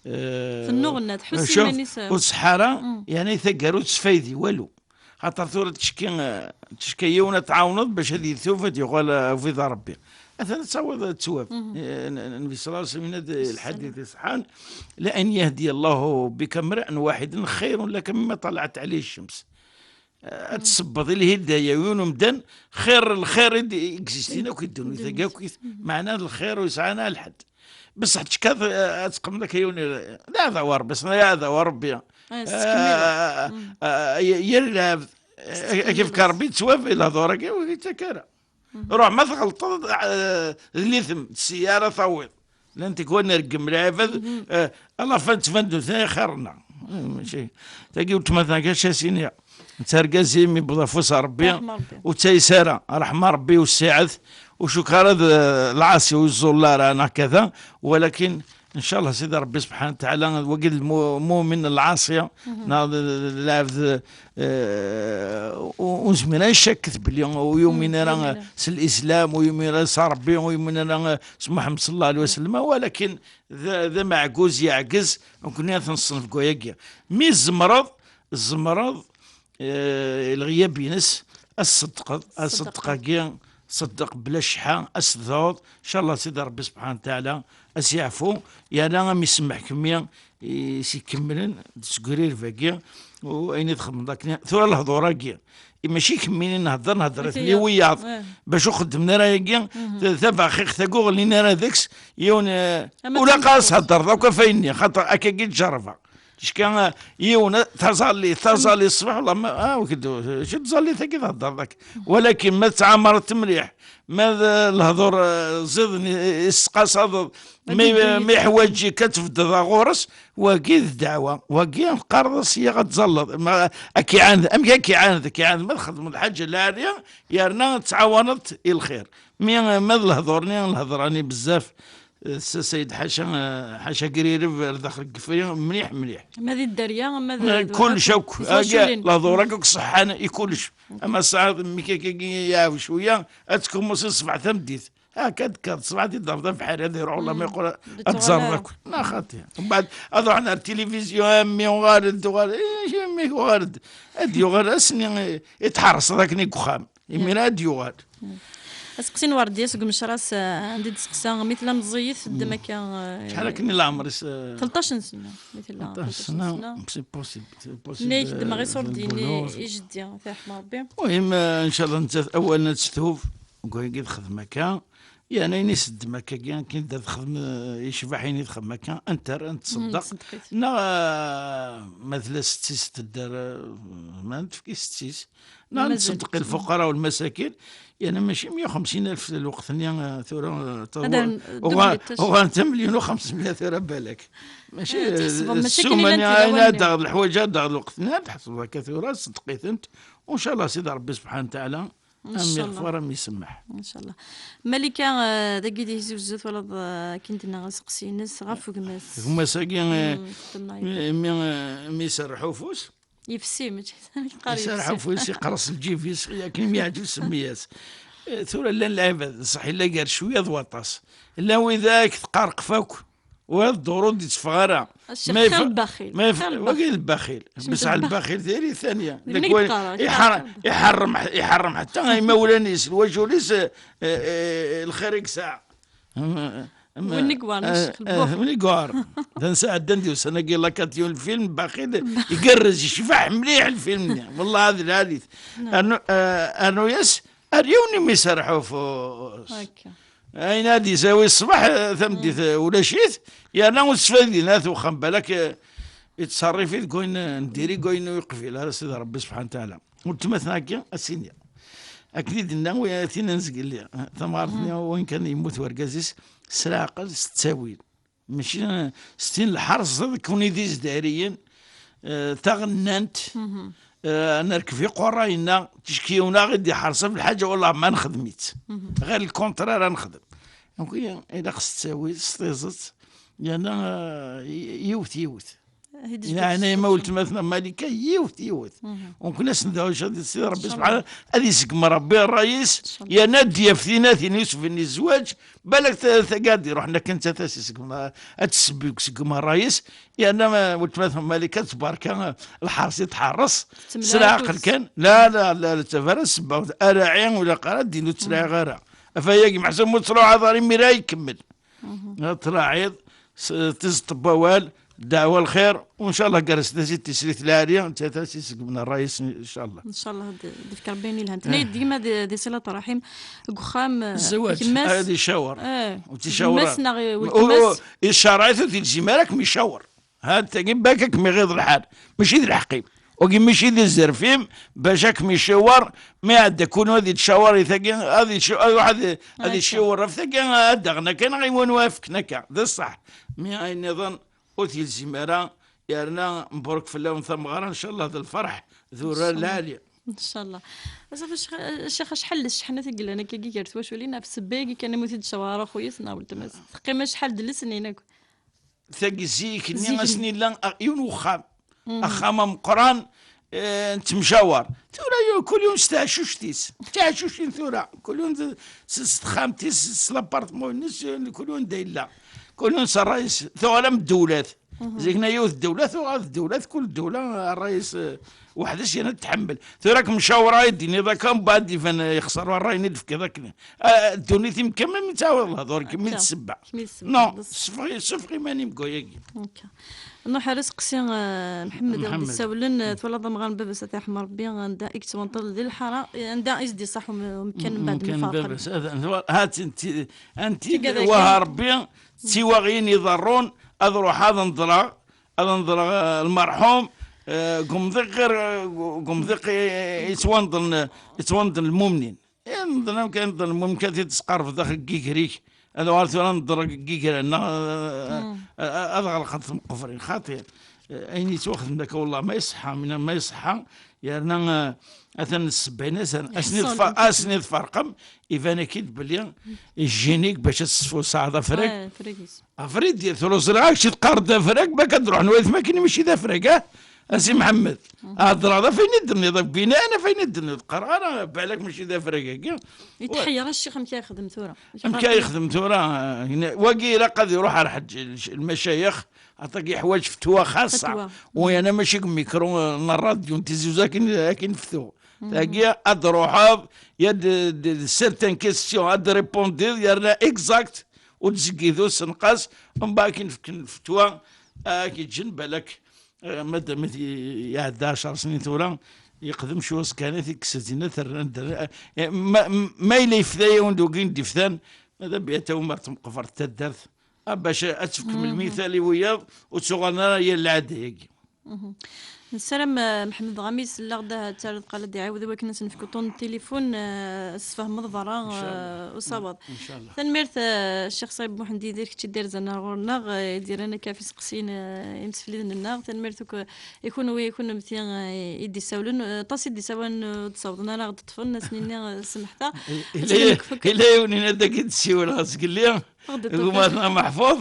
Eh, tennuɣna, tḥuss iman-is. Ur tṣeḥḥa ara, yeɛni taggara ur tesfaydi walu. Xaṭer tura tcekki, eh, tcekki yiwen ad tɛawneḍ bac ad yetub, ad yuɣal, eh, abrid a Rebbi. Atan ad tawiḍ ad twab. Eh, n-, n-, Nnbi ṣella Llahu ɛalayhi wa sallam yenna-d lḥadit iṣeḥḥan: "لأن يهدي الله بك امرأ واحدا خير لك مما طلعت عليه الشمس." Eh, ad tsebbeḍ i lhidaya yiwen umdan, xir, lxir i d-, i existin akk i ddunit-agi akk. Meɛna lxir ur yesɛi ara lḥedd. Besseh tcekkaḍ, eh, ad tqemleḍ akka yiwen, d aɛdaw n Rebbi, ṣṣenɛa aɛdaw n Rebbi. Ah, tettkemmileḍ. Ah, ah, ah, yir lɛebd, eh, ad k-yefk Rebbi ttwab i lehdur-agi, ur yettak ara. Ruḥ ma tɣelṭeḍ, eh, d litem, d ssiyara tawiḍ. Llan tikwal nreggem lɛibad, eh, à la fin ttban-d nutni xir-nneɣ. Eh, mačči. Tagi weltma-tneɣ Cassini. Netta argaz imi yewweḍ afus n Rebbi, ur ttayes ara, ṛṛeḥma n Rebbi u ssaɛd, ur cukkeɣ ara d, eh, lɛaṣi ur yeẓẓul ara neɣ kada, walakin ncallah Sidi Rebbi subḥanahu wa taɛala, wagi d lmu-, lmumin n lɛaṣi, neɣ d, d, d lɛebd, eh, u-, ur nezmir ara ncakket belli ur yumin ara s lislam, ur yumin ara s Rebbi, ur yumin ara s Muḥemmed ṣella Llahu ɛalayhi wa sallam, walakin d, d ameɛguz yeɛgez, nekkni ad t-neṣṣenf deg wayagi. Mi tzemreḍ, tzemreḍ, eh, i lɣeyab-ines, ad tṣeddqeḍ, ad tṣeddqeḍ-agi, ṣeddeq bla cceḥḥa, ad s-tedɛuḍ, ncallah Sidi Rebbi subḥanahu wa taɛala ad s-yeɛfu, yerna ad m-isemmeḥ kemmi i s-ikemmlen seg ugrureb-agi, u ayen i txedmeḍ akken. Tura lehdur-agi, i mačči kemmini nhedder, nhedder-iten i wiyaḍ, bac ur xeddmen ara ayagi, ta-, tabaxixt-agi ur ɣellin ara deg-s, yiwen, eh, ur ilaq ara s-theddreḍ akk ɣef ayen-nni, xaṭer akkagi ttjerrbeɣ. Ticki, eh, yiwen, eh, taẓallit, taẓallit ṣṣbeḥ, wallah, ma, ah, ur k-d-, ur k-d-, ur k-d-, taẓallit-agi theddreḍ akka. Walakin ma tettɛamareḍ-t mliḥ, ma d, eh, lehdur, eh, ẓiden i, i tesqasaḍeḍ, mi, mi yeḥwaǧ-ik ad tbeddeḍ ɣur-s, wagi d ddeɛwa, wagi teqqareḍ-as: "Yya ad tẓalleḍ." Ma, ad k-iɛaned, amek ad k-iɛaned? Ad k-iɛaned ma txedmeḍ lḥaǧa lɛali, yerna ad tɛawaneḍ i lxir. Mi, ma d lehdur-nni, lehdur-nni bezzaf, eh, s-, Sayid ḥaca, eh, ḥaca grureb ar daxel n yifri, mliḥ, mliḥ. Ma di dderya, ma d, eh, d kullec akk, lehdur-agi akk ṣeḥḥan i kullec. Ama tesɛiḍ mmi-k akkagi yeɛwed cwiya, ad tkummusiḍ ṣṣbeḥ tameddit. Akka d-tekkeḍ ṣṣbeḥ di ddeṛ d abeḥri, ad iruḥ, wala ma yeqqel ad tẓerreḍ akk. Neɣ xaṭi. Mbeɛd ad ruḥen ar tilivizyu, a mmi uɣal-d, uɣal, eh, a mmi uɣal-d. Ad d-yuɣal ass-nni i, i tḥerṣeḍ akken i deg uxxam. Imir ad d-yuɣal. Aseqsi n Werdiya seg Umecras, eh, anda i d-seqsa mi tella meẓẓiyet, teddem akka, eh, acḥal akken i leɛmer-is, eh, tleṭṭac n sna, mi tella tleṭṭac n sna, c'est possible, c'est possible, nna-k ddmeɣ iṣurdiyen i, i jeddi, ad t-yerḥem Rebbi. Muhim, eh, ncallah nettat awal ad testub, deg wayagi texdem akka, yerna ayen i s-teddem akkagi, akken da texdem, eh, yecbeḥ ayen i texdem akka, ad netter, ad nettṣeddeq, neɣ, eh, ma tella setti-s tedder, eh, ma tefki setti-s, neɣ nettṣeddeq i lfuqara u lmasakin, yerna mačči meyya u xemsin alef lweqt-nni, eh, tura, eh, uɣal-, uɣalent am melyun u xemsemya tura balak. Mačči, eh, ssuma-nni, ayen ad d-taɣeḍ, leḥwayeǧ ad d-taɣeḍ lweqt-nni, ad tḥesbeḍ akka tura, tṣeddeq-itent, u ncallah Sidi Rebbi subḥanahu wa taɛala, am iɣfar, am isemmeḥ. Ncallah. Malika, eh, dagi di Tizi Uzzu, twalaḍ, eh, akken d-nenna aseqsi-ines ɣef gma-s. Gma-s-agi, eh, mi, eh, mi iserreḥ ufus, yefsi, mačči yeqqar yefsi. Iserreḥ ufus, iqerres lǧib-is, akken mi yeɛǧeb semmi-as. Eh, tura llan lɛibad, ṣṣeḥ yella gar cwiya d waṭas. Llan widak tqerqef akk, ur d-dduru d-itteffeɣ ara. Ma yef-, lbaxil, ma yef-, wagi d lbaxil. Bessah lbaxil, tayri thaniya. Iḥar-, iḥarrem, iḥarrem ḥetta imawlan-is, lwajul-is, eh, eh, eh, lxir i yesɛa. Am, am, win i yewɛren, eh, ccek, eh, lbuxel. Win i yewɛren. D ansa ɛeddan di ussan-agi, la quatre-vingt-un, lfilm baxil, igerrez, yecbeḥ mliḥ lfilm-nni. Wellah, ad lɛalit. Rnu, eh, rnu-yas, ar yiwen imi iserreḥ ufus. Ayen ad d-isawi ṣṣbeḥ, eh, tameddit, eh, ulac-it, yerna ur tesfaydi n at uxxam, balak, eh, ittṣerrif-it deg wayen, eh, n diri, deg wayen ur yeqbil ara Sidi Rebbi subḥanahu wa taɛala. Weltma-tneɣ-agi, ad s-iniɣ. Akken i d-nenna, wi-, tin n zgelli, eh, tamɣart-nni, wayen kan yemmut wergaz-is, s leɛqel, s ttawil. Mačči, eh, s tin lḥerṣ, ẓid kuni d izdariyen, eh, taɣennant, eh, nerkeb iqurray-nneɣ, ticki yiwen aɣ-id-iḥerṣ ɣef lḥaǧa, wallah ma nexdem-itt. Ɣer lkuntrar ad nexdem. Donc, ilaq s ttawil, s tiẓeṭ, yerna, eh, y-, yiwet, yiwet. Yeɛni ma weltma-tneɣ Malika, yiwet, yiwet. Mkun asen daɛwa, Sidi Rebbi subḥanahu, ad iseggem Rebbi ṛṛay-is, yerna ad d-yaf tinatin Yusef n zzwaǧ, balak ta-, tagad iruḥen akken d tatas iseggem, ad tessebbi deg useggem ṛṛay-is, yerna ma weltma-tneɣ Malika tbarka lḥerṣ i tḥerṣ, s leɛqel kan, la, la, la, la, ara ssebba, ara ɛi, ur ilaq ara ad d-inu ur ttlaɛiɣ ara. Afayagi meḥsub mu tṛuḥ aḍar imir ay ikemmel. Ad tṛaɛiḍ s tiẓeṭ n wawal, ddeɛwa lxir, u ncallah gar-as d tislit lɛali, nettat ad s-isegmen ṛṛay-is, ncallah. Ncallah d-, d-ifk Ṛebbi ayen ilhan. Tenna-yi-d dima di, di ṣilat ṛṛaḥim, deg uxxam, eh, zzwaǧ, gma-s, ad icawer. Eh, u ticawer. Gma-s neɣ i weltma-s. Ur, i ccaṛɛit ur t-ilzim ara ad kem-icawer. Ha, tagi bak ad kem-iɣiḍ lḥal. Mačči d lḥeqq-im. Wagi mačči d zzerf-im, bac ad kem-icawer, mi iɛedda kul ad ittcawer i tagi, ad ittc-, ad iruḥ ad, ad ittcawer ɣef tagi, ad d-aɣen akka, neɣ i wanwa ad fken akka. D ṣṣeḥ. Mi ayen nniḍen, ur t-yelzim ara, yerna mbruk fell-awen tameɣra, ncallah d lferḥ, d urar lɛali. Ncallah. Asaf, a Ccix, acḥal n sseḥnat i yellan akka gar twaculin, ɣef ssebba-agi kan imi ur t-id-tcawer ara xuyes neɣ weltma-s. Teqqim acḥal d lesnin akk. Tagi zik-nni, zik-nni, ass-nni yella, a, yiwen uxxam. Axxam ameqqran, eh, nettemcawer. Tura yo-, kul yiwen s tɛacuct-is. D tiɛacucin tura. Kul yiwen d-, s, s texxamt-is, s l'appartement-ines, eh, kul yiwen da yella. Kul yiwen s ṛṛay-is. Tuɣal am ddewlat. Zik-nni yiwet ddewlat, tuɣal d ddewlat, kul ddewla ṛṛay-is, eh, weḥd-s yerna tḥemmel. Tura kem-cawreɣ i d-tiniḍ akka, mbeɛd iban, eh, yexṣer ṛṛay-nni d-tefkiḍ akken. Ah, ddunit-im kamel mi ttɛawadeḍ lehdur, kemm i d ssebba. Kemm i d ssebba. Non, d ṣṣeḥ. Ssufeɣ i, ssufeɣ iman-im deg wayagi. Akka. Nruḥ ar useqsi, eh, Mḥemmed, i ɣ-d-issawlen, eh, twalaḍ amɣar n baba-s, ad t-yerḥem Ṛebbi, anda i yettwenṭel di lḥara, eh, anda i s-d-iṣaḥ um-, umkan mbeɛd ma farqen? Baba-s, ad, ad, ha, ti, ti, anti, tigad-agi. Wah Ṛebbi, d tiwaɣyin iḍerrun, ad ruḥeɣ ad neḍreɣ, ad neḍreɣ, eh, lmerḥum, eh, deg umḍiq ɣir, eh, deg umḍiq i, i, yettwanḍen, yettwanḍen lmumnin. Eh, neḍren kan, neḍren, mumkin ad t-id-tesqerbeḍ daxel n yiger-ik. Ad uɣal tura neḍren deg yiger-nneɣ, eh, eh, ad ɣelqent tmeqbrin. Xaṭi, eh, ayen yettwaxdem akka, wallah, ma iṣeḥḥa, mina ma iṣeḥḥa, yerna, eh, atan ssebba-ines, asen-, asen-id-fa-, asen-id-farqem, iban-ak-id belli ijjinik bac ad tesfusaɛeḍ afrag. Ah, afrag-is. Afrag, tura ẓriɣ-ak-tt-id-qqareḍ d afrag, bak ad ruḥen wayt makin mačči d afrag, ah? A Si Mḥemmed, heddreɣ d af ayen i d-tenniḍ, a Gwinan, af ayen i d-tenniḍ, qqareɣ ara, balak mačči d afrag-agi. Yetḥeyyeṛ a ccix amek ara yexdem tura. Amek ara yexdem tura, ah, wagi ilaq ad iruḥ ar ḥeǧ, lmacayix, aṭak yeḥwaǧ fetwa xaṣṣa. Fetwa. U yana mačči deg mikru, eh, n ṛṛadyu, n Tizi Uzzu akin, akin ftuɣ. Tagi ad d-ruḥeḍ, ya d, d, d certaines questions, ad d-répondiḍ, yerna exact, ur d-zgid, ur senqas, mbeɛd akin fken fetwa, ad k-ǧǧen balak. Eh, madam i t-, iɛedda ɛecṛ snin tura, yeqdem cwiṭ kan, ad t-ikkes dinna, terran-d, eh, ma, ma yella yefta-yawen-d wagin d-iftan, ma d abiyat-awen ar tmeqbert taddart, ah, bac ad tefkem lmital i wiyaḍ, ur ttuɣalen ara yal lɛada-agi. Nessaram, eh, Mḥemmed Ɣamis, sellaɣ-d ad tarreḍ qal ad d-iɛiwed i wakken ad s-nefk uṭṭun n tilifun, eh, ad s-tfehmeḍ berra, eh, usawaḍ. Ncallah. Tanemmirt, eh, Ccix Ṣayeb Muḥend Yidir, kečč i d-irzan ar ɣur-neɣ, eh, i d-yerran akka ɣef iseqsiyen, eh, imsefliden-nneɣ. Tanemmirt akk i kunwi, i kunemti, eh, i d-issawlen. Eh, aṭas i d-issawlen, eh, ur d-ssawḍen ara ad ɣ-d-ṭṭfen, ad sen-iniɣ, eh, semmḥet-aɣ. Ad tt-id-nekf. Yella yiwen-inna dagi d-ssiwel ɣer zgelli. Gma-tneɣ Meḥfuḍ,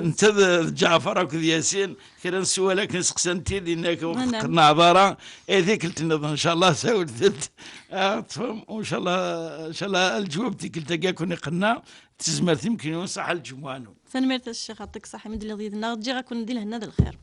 netta d, d Ǧaɛfar akked Yasin, kra n sswal akken seqsan-t-id, yenna-k ur qqneɛeḍ ara, eh, tikkelt nniḍen, ncallah, sawlet-d, ad ṭṭfem, u ncallah, ncallah, lǧwab tikkelt-agi ad ken-iqenneɛ, d tezmert-im kenwi, ṣaḥa lǧemɛa-nwen. Tanemmirt a Ccix, yeɛṭik ṣṣeḥḥa imi d-telliḍ yid-neɣ, ǧǧiɣ-aken di lehna d lxir.